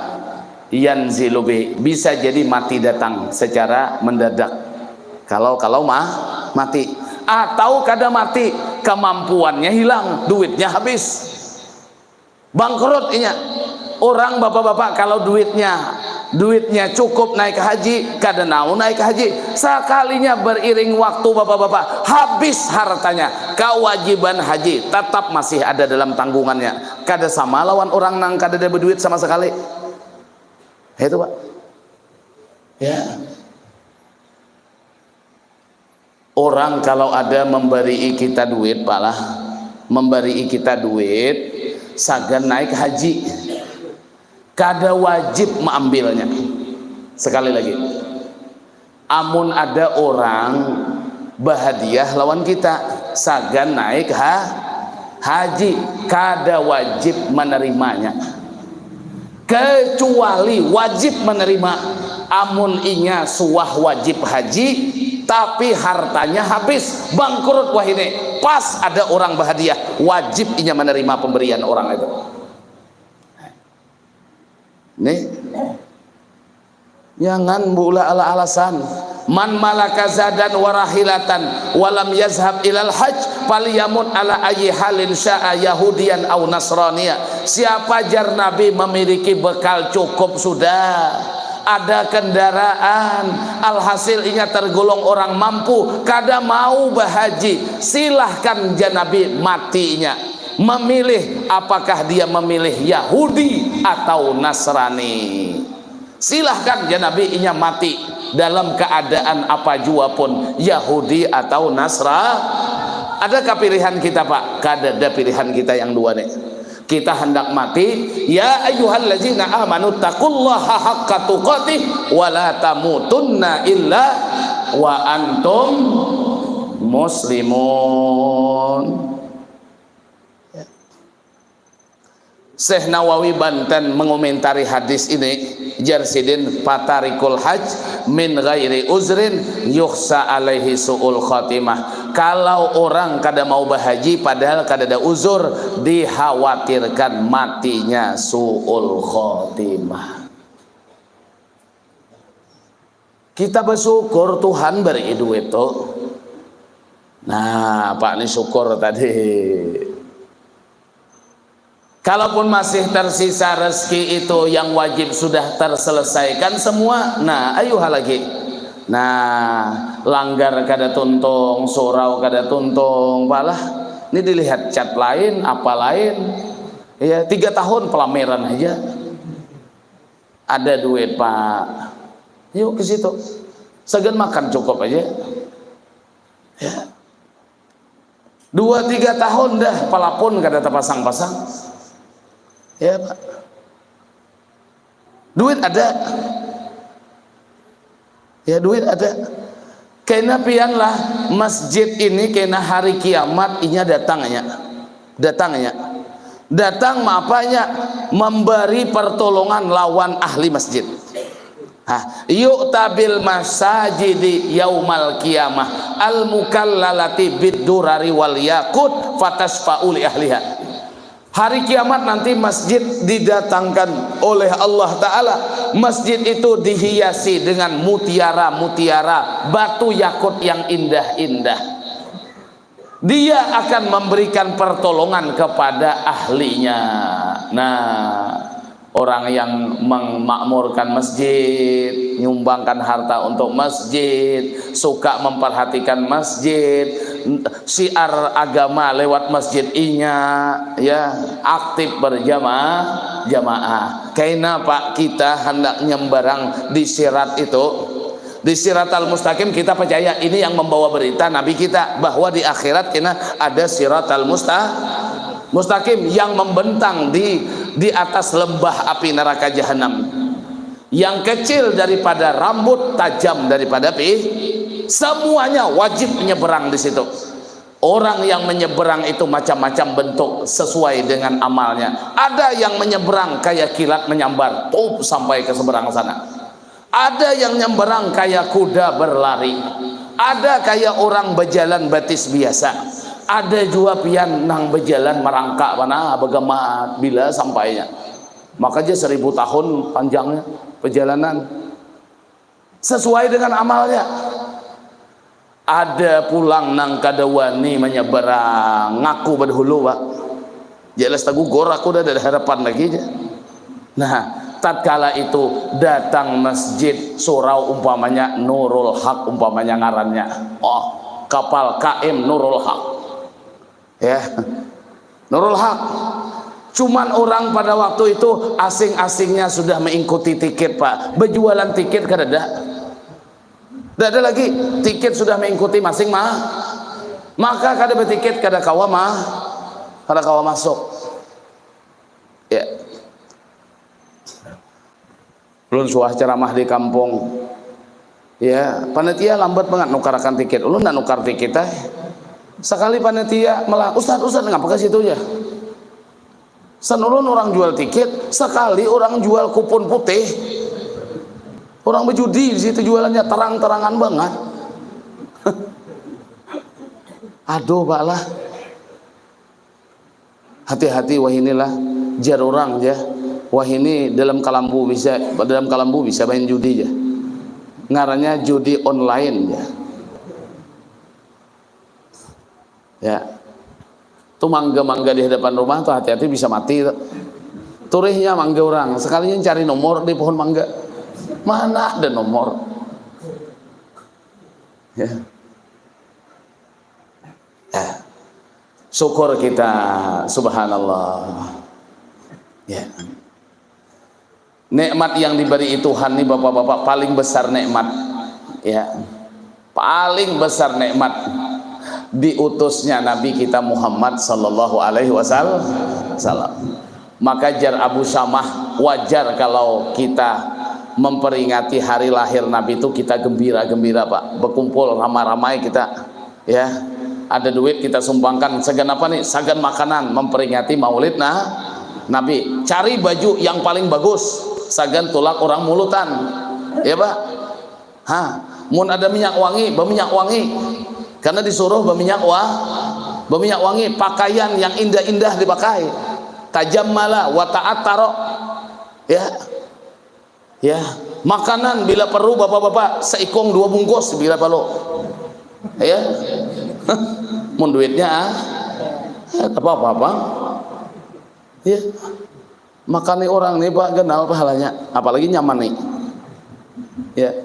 yanzilu bi." Bisa jadi mati datang secara mendadak. Kalau kalau mah mati, atau kada mati, kemampuannya hilang, duitnya habis. Bangkrut inya. Orang bapak-bapak kalau duitnya, duitnya cukup naik haji, kada nau naik haji. Sakalinya beriring waktu bapak-bapak, habis hartanya, kewajiban haji tetap masih ada dalam tanggungannya. Kada sama lawan orang nang kada ada berduit sama sekali. Itu, Pak. Ya. Orang kalau ada memberi kita duit, Pak lah, memberi kita duit, sagan naik haji, kada wajib mengambilnya. Sekali lagi, amun ada orang bahadiah lawan kita, sagan naik ha, haji, kada wajib menerimanya. Kecuali wajib menerima amun inya suah wajib haji, tapi hartanya habis, bangkrut wahini, pas ada orang bahadiah, wajib inya menerima pemberian orang itu. Nih, jangan buula ala alasan. "Man malaka zadan warahilatan walam yazhab ilal haj, falyamut ala ayyi halin sya'a, yahudiyan au nasraniya." Siapa, jar Nabi, memiliki bekal cukup sudah, ada kendaraan, alhasil inya tergolong orang mampu, kada mau bahaji, silahkan, jar Nabi, matinya memilih apakah dia memilih Yahudi atau Nasrani. Silahkan, jar Nabi, inya mati dalam keadaan apa jua pun, Yahudi atau Nasra. Adakah pilihan kita, Pak? Kada ada pilihan kita yang dua nih. Kita hendak mati. "Ya ayyuhallazina amanu taqullaha haqqa tuqatih wa la tamutunna illa wa antum muslimun." Syekh Nawawi Banten mengomentari hadis ini, jar sidin, "Fatarikul haj min ghairi uzrin yukhsa alaihi su'ul khatimah." Kalau orang kada mau bahaji padahal kada ada uzur, dikhawatirkan matinya su'ul khatimah. Kita bersyukur Tuhan beri duit tu. Nah, apa ni syukur tadi? Kalaupun masih tersisa rezeki itu yang wajib sudah terselesaikan semua, nah, ayuha lagi. Nah, langgar kada tuntung, surau kada tuntung, palah. Ini dilihat cat lain, apa lain. Ya, tiga tahun pelamiran aja. Ada duit, Pak. Yuk ke situ. Sagan makan cukup aja. Ya. Dua tiga tahun dah pelapun kada terpasang-pasang. Ya, Pak. Duit ada. Ya, duit ada. Kena pian lah, masjid ini kena hari kiamat inya datangnya. Datangnya. Datang maapanya? Memberi pertolongan lawan ahli masjid. Ha, yu'ta bil masajidi yaumal qiyamah al mukallalati bid durari wal yakut fatasfa'u li ahliha. Hari kiamat nanti masjid didatangkan oleh Allah Ta'ala. Masjid itu dihiasi dengan mutiara-mutiara, batu yakut yang indah-indah. Dia akan memberikan pertolongan kepada ahlinya. Nah, orang yang memakmurkan masjid, nyumbangkan harta untuk masjid, suka memperhatikan masjid, syiar agama lewat masjid inya, ya, aktif berjamaah, jamaah. Kaina, Pak, kita hendak nyembarang di sirat itu, di siratal mustaqim, kita percaya ini yang membawa berita Nabi kita, bahwa di akhirat kena ada siratal musta-, mustaqim yang membentang di, di atas lembah api neraka jahanam. Yang kecil daripada rambut, tajam daripada pi, semuanya wajib menyeberang di situ. Orang yang menyeberang itu macam-macam bentuk sesuai dengan amalnya. Ada yang menyeberang kayak kilat menyambar, tup, sampai ke seberang sana. Ada yang nyambarang kaya kuda berlari. Ada kaya orang bajalan batis biasa. Ada jua pian nang bajalan marangka mana bagamat bila sampainya. Maka ja seribu tahun panjangnya perjalanan. Sesuai dengan amalnya. Ada pulang nang kada wani manyabarang, ngaku badahulu, Pak. Jelas tagugor aku dah, ada harapan lagi ja. Nah, tatkala itu datang masjid surau umpamanya Nurul Haq umpamanya ngarannya. Oh, kapal K M Nurul Haq. Ya. Nurul Haq. Cuman orang pada waktu itu asing-asingnya sudah mengikuti tiket, Pak. Berjualan tiket kada ada. Tidak ada lagi, tiket sudah mengikuti masing mah, maka kada betiket kada kawa mah, kada kawa masuk. Ya. Ulun suah ceramah di kampung. Ya, panitia lambat banget nukarakan tiket. Ulun nak nukar tiket, eh. Sekali panitia malah, "Ustad, Ustad, ngapa ke situ ya?" San ulun orang jual tiket, sekali orang jual kupon putih. Orang bejudi di situ jualannya terang-terangan banget. Aduh, Pak lah. Hati-hati wahini lah, jar orang ja. Wahini dalam kalambu bisa, dalam kalambu bisa main judi ja. Ngarannya judi online ja. Ya. Tu mangga-mangga di hadapan rumah tu hati-hati bisa mati tu. Turihnya mangga orang, sekalinya cari nomor di pohon mangga. Mana ada nomor? Ya. Ya. Syukur kita, subhanallah. Ya. Nikmat yang diberi Tuhan ni, Bapak-bapak, paling besar nikmat. Ya. Paling besar nikmat diutusnya Nabi kita Muhammad sallallahu alaihi wasallam. Maka jar Abu Syamah, wajar kalau kita memperingati hari lahir Nabi itu kita gembira-gembira, Pak. Berkumpul ramai-ramai kita, ya. Ada duit kita sumbangkan, sagan apa nih? Sagan makanan memperingati maulid nah, Nabi. Cari baju yang paling bagus, sagan tulak orang mulutan. Ya, Pak. Ha, mun ada minyak wangi, berminyak wangi. Karena disuruh berminyak wa, berminyak wangi, pakaian yang indah-indah dipakai. Tajammala wa ta'attaro. Ya. Ya, makanan bila perlu bapak-bapak seikung dua bungkus bila perlu. Ya. Mun duitnya ah, apa-apa. Ya. Makani orang ni, Pak, ganal pahalanya, apalagi nyaman ni. Ya.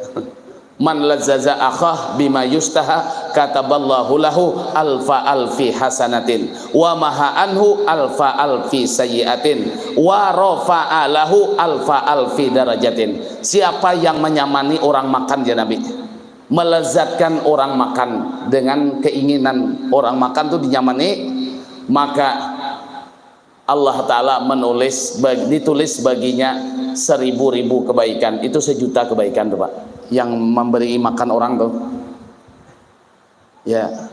Man lazzaza akhah bima yustaha kataballahu lahu alfa alfi hasanatin wa maha anhu alfa alfi sayyiatin wa rafa'a lahu alfa alfi darajatin. Siapa yang menyamani orang makan, ya Nabi, melezatkan orang makan dengan keinginan orang makan tu dinyamani, maka Allah Ta'ala menulis bag-, ditulis baginya seribu-ribu kebaikan. Itu sejuta kebaikan tuh, Pak. Yang memberi makan orang tuh. Ya.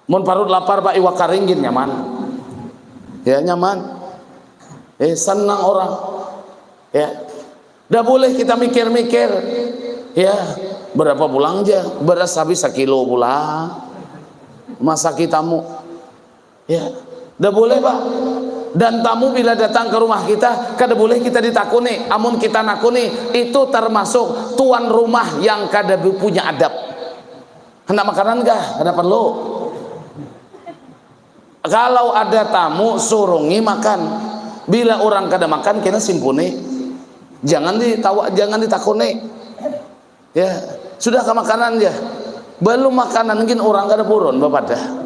Mun parut lapar, Pak, iwak karing gin nyaman. Ya, nyaman. Eh, senang orang. Ya. Dah boleh kita mikir-mikir. Ya, berapa pulang aja? Beras habis sekilo pulang. Masa kita mau Ya, dah boleh, Pak. Dan tamu bila datang ke rumah kita, kada boleh kita ditakuni. Amun kita nakuni, itu termasuk tuan rumah yang kada punya adab. Hendak makanan kah? Kada perlu. Kalau ada tamu, surungi makan. Bila orang kada makan, kena simpuni. Jangan ditawa, jangan ditakuni. Ya, sudah ke makanan ya. Belum makanan gin orang kada purun bapadah.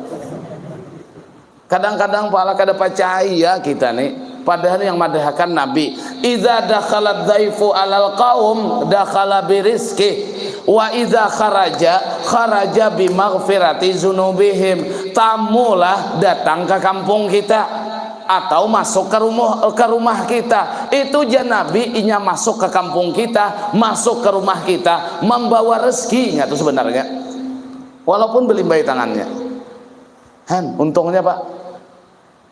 Kadang-kadang pala kada percaya kita nih. Padahal yang madahakan Nabi, "Idza dakhalat dzaifu alal qaum dakhala birizqih, wa idza kharaja kharaja bimaghfirati dzunubihim." Tamulah datang ke kampung kita atau masuk ke rumah, ke rumah kita. Itu ja Nabi inya masuk ke kampung kita, masuk ke rumah kita, membawa rezeki, nggak tuh sebenarnya. Walaupun belimbai tangannya. Han, untungnya, Pak.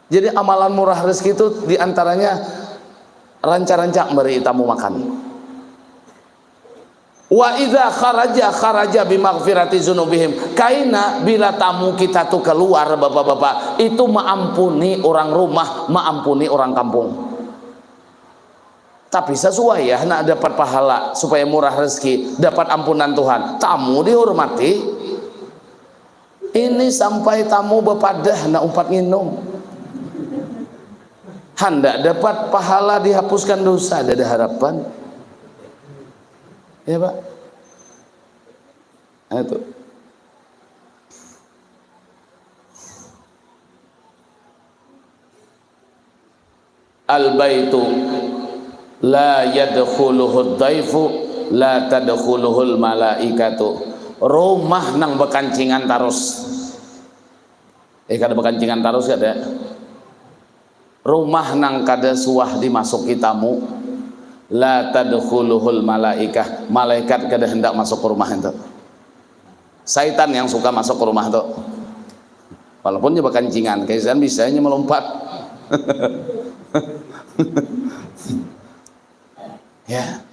Jadi amalan murah rezeki itu diantaranya rancak-rancak beri tamu makan. Wa idza kharaja kharaja bimaghfirati dzunubihim. Kaina bila tamu kita tuh keluar, Bapak-bapak, itu maampuni orang rumah, maampuni orang kampung. Tapi sesuai ya, nak dapat pahala supaya murah rezeki, dapat ampunan Tuhan. Tamu dihormati. Ini sampai tamu bepadah nak umpat nginum. Handak dapat pahala, dihapuskan dosa, ada harapan. Ya, Pak. Nah, itu. Al baitu la yadkhuluhud dhaifu la tadkhuluhul malaikatu. Rumah nang bekancingan tarus. Eh, kada bekancingan tarus kada. Rumah nang kada suah dimasuki tamu, la tadkhuluhul malaikah. Malaikat kada hendak masuk ke rumah itu. Saitan yang suka masuk ke rumah tu. Walaupun nya bakancingan, kaisan bisa nya melompat. Ya.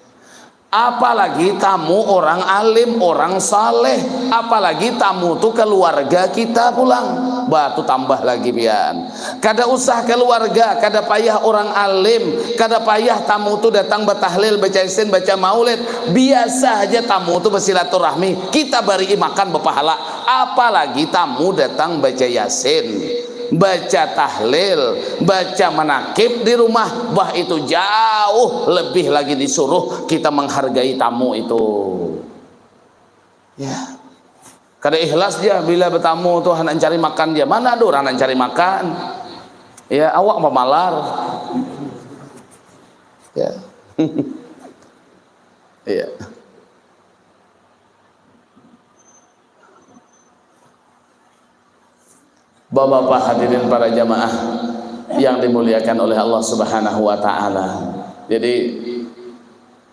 Apalagi tamu orang alim, orang saleh, apalagi tamu tu keluarga kita pulang. Bah, tu tambah lagi pian. Kada usah keluarga, kada payah orang alim, kada payah tamu tu datang batahlil, baca yasin, baca maulid. Biasa haja tamu tu basilaturahmi, kita bari makan bapahala. Apalagi tamu datang baca yasin, baca tahlil, baca manakib di rumah, bah, itu jauh lebih lagi disuruh kita menghargai tamu itu. Ya. Kada ikhlas dia bila betamu tu handak cari makan dia. Mana ada orang handak cari makan? Ya, awak mamalar. Ya. Iya. Bapak-bapak, hadirin para jamaah yang dimuliakan oleh Allah Subhanahu wa taala. Jadi,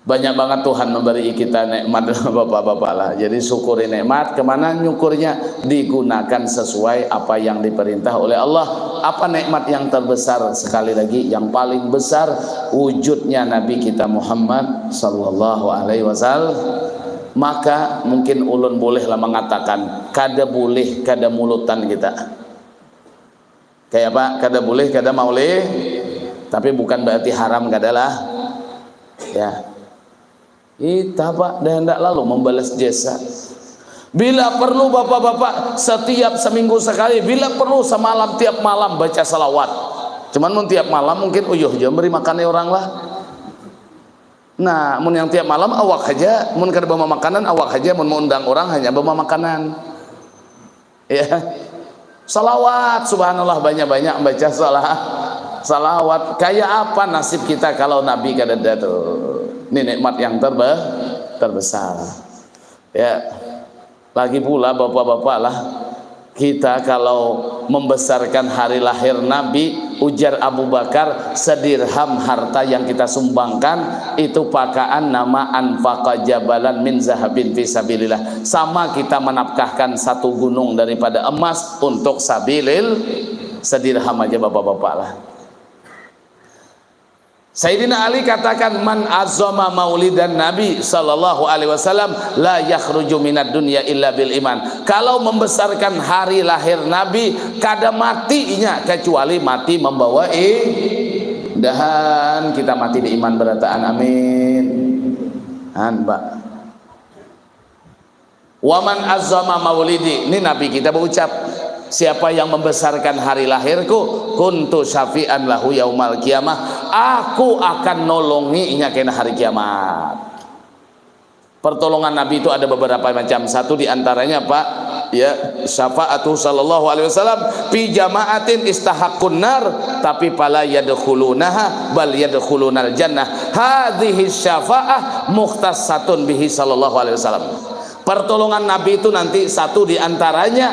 banyak banget Tuhan memberi kita nikmat, Bapak-bapak lah. Jadi, syukuri nikmat. Kemana nyukurnya? Digunakan sesuai apa yang diperintah oleh Allah. Apa nikmat yang terbesar? Sekali lagi, yang paling besar wujudnya Nabi kita Muhammad sallallahu alaihi wasallam. Maka mungkin ulun bolehlah mengatakan, kada boleh kada mulutan kita. Kayak apa? Kada boleh kada maulid, tapi bukan berarti haram kada lah. Ya. Kita, Pak, dah hendak lalu membalas jasa. Bila perlu, Bapak-bapak, setiap seminggu sekali, bila perlu semalam, tiap malam baca salawat. Cuman mun tiap malam mungkin uyuh jua beri makan orang lah. Nah, mun yang tiap malam awak haja, mun kada bawa makanan awak haja, mun mengundang orang hanya bawa makanan. Ya. Salawat, subhanallah, banyak-banyak baca salah. Salawat. Kayak apa nasib kita kalau Nabi kadada tuh? Ini nikmat yang terbe-, terbesar. Ya. Lagi pula bapak-bapak lah, kita kalau membesarkan hari lahir Nabi, ujar Abu Bakar, sedirham harta yang kita sumbangkan itu pakaan nama anfaqa jabalan min zahabin fi sabilillah. Sama kita menafkahkan satu gunung daripada emas untuk sabilil, sedirham aja bapak-bapak lah. Sayyidina Ali katakan, "Man azama maulidan Nabi sallallahu alaihi wasallam la yakhruju minad dunya illa bil iman." Kalau membesarkan hari lahir Nabi, kada matinya kecuali mati membawa i-, dahan kita mati di iman berataan. Amin. Han, Pak. "Waman azama maulidi," ini Nabi kita berucap, Siapa yang membesarkan hari lahirku, kuntu syafi'an lahu yaumal qiyamah, aku akan nolongi inya kena hari kiamat. Pertolongan Nabi itu ada beberapa macam. Satu di antaranya apa? Ya, syafaatu sallallahu alaihi wasallam fi jama'atin istahakun nar, tapi pala yadkhulunaha bal yadkhulunal jannah. Hadhihi syafa'ah mukhtasatun bihi sallallahu alaihi wasallam. Pertolongan Nabi itu nanti satu di antaranya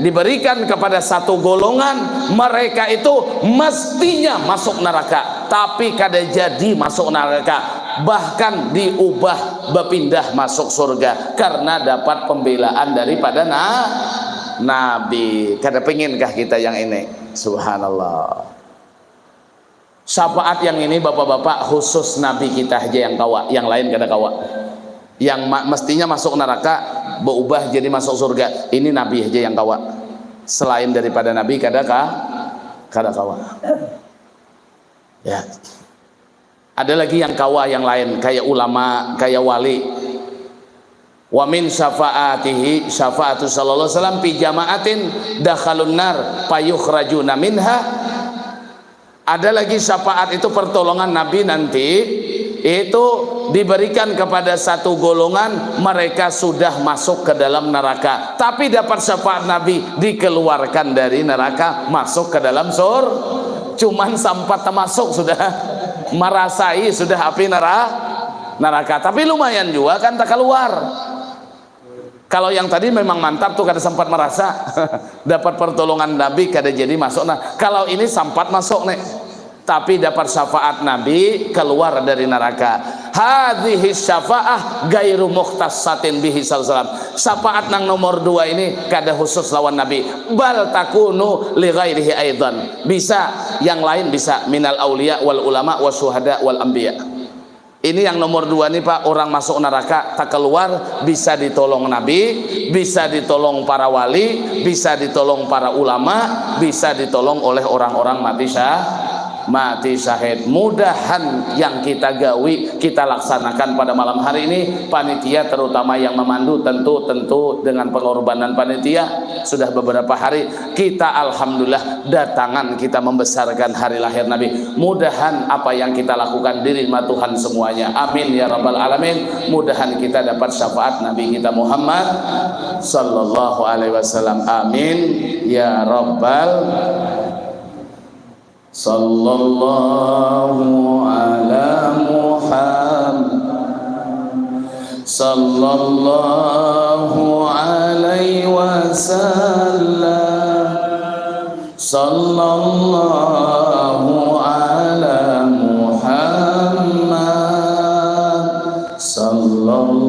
diberikan kepada satu golongan, mereka itu mestinya masuk neraka, tapi kada jadi masuk neraka, bahkan diubah berpindah masuk surga karena dapat pembelaan daripada na Nabi. Kada penginkah kita yang ini? Subhanallah. Syafaat yang ini bapak-bapak khusus Nabi kita aja yang kawa, yang lain kada kawa. Yang ma mestinya masuk neraka berubah jadi masuk surga, ini Nabi aja yang kawa. Selain daripada Nabi kada ka kada kawa. Ya. Ada lagi yang kawa yang lain, kayak ulama, kayak wali. Wa min syafaatihi syafaatu sallallahu alaihi wasallam fi jama'atin dakhalun nar fayukhrajuna minha. Ada lagi syafaat itu pertolongan Nabi nanti itu diberikan kepada satu golongan, mereka sudah masuk ke dalam neraka tapi dapat syafaat Nabi dikeluarkan dari neraka masuk ke dalam sur cuman sampat termasuk sudah merasai sudah api neraka neraka tapi lumayan juga kan tak keluar. Kalau yang tadi memang mantap tuh kada sempat merasa dapat pertolongan Nabi kada jadi masuk. Nah, kalau ini sempat masuk nih. Tapi dapat syafaat Nabi keluar dari neraka. Hadhihi syafaah gairu mukhtassatin bihi sallallahu alaihi wasallam. Syafaat nang nomor dua ini kada khusus lawan Nabi. Bal takunu li ghairihi aidan. Bisa yang lain bisa minal aulia wal ulama wa syuhada wal anbiya. Ini yang nomor dua nih Pak, orang masuk neraka tak keluar bisa ditolong Nabi, bisa ditolong para wali, bisa ditolong para ulama, bisa ditolong oleh orang-orang mati syah, mati syahid. Mudahan yang kita gawi kita laksanakan pada malam hari ini, panitia terutama yang memandu tentu tentu dengan pengorbanan panitia sudah beberapa hari kita alhamdulillah datangan kita membesarkan hari lahir Nabi. Mudahan apa yang kita lakukan diterima Tuhan semuanya. Amin ya rabbal alamin. Mudahan kita dapat syafaat Nabi kita Muhammad sallallahu alaihi wasallam. Amin ya rabbal. Sallallahu ala Muhammad. Sallallahu alaihi wasallam. Sallallahu ala Muhammad. Sallallahu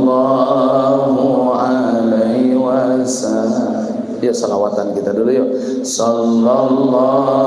alaihi wasallam. Ya, salawatan kita dulu yuk. Sallallahu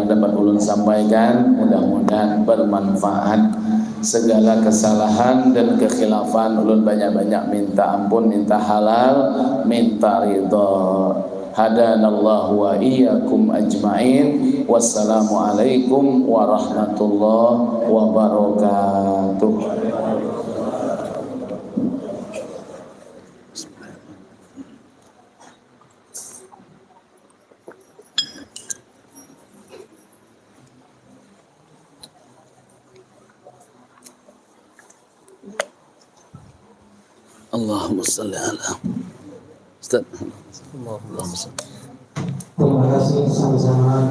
dapat ulun sampaikan, mudah-mudahan bermanfaat. Segala kesalahan dan kekhilafan ulun banyak-banyak minta ampun, minta halal, minta ridha. Hadanallahu wa iyyakum ajmain. Wassalamualaikum warahmatullahi wabarakatuh. Allahumma salli ala Ustaz. Allahumma salli. Terima kasih, sama-sama.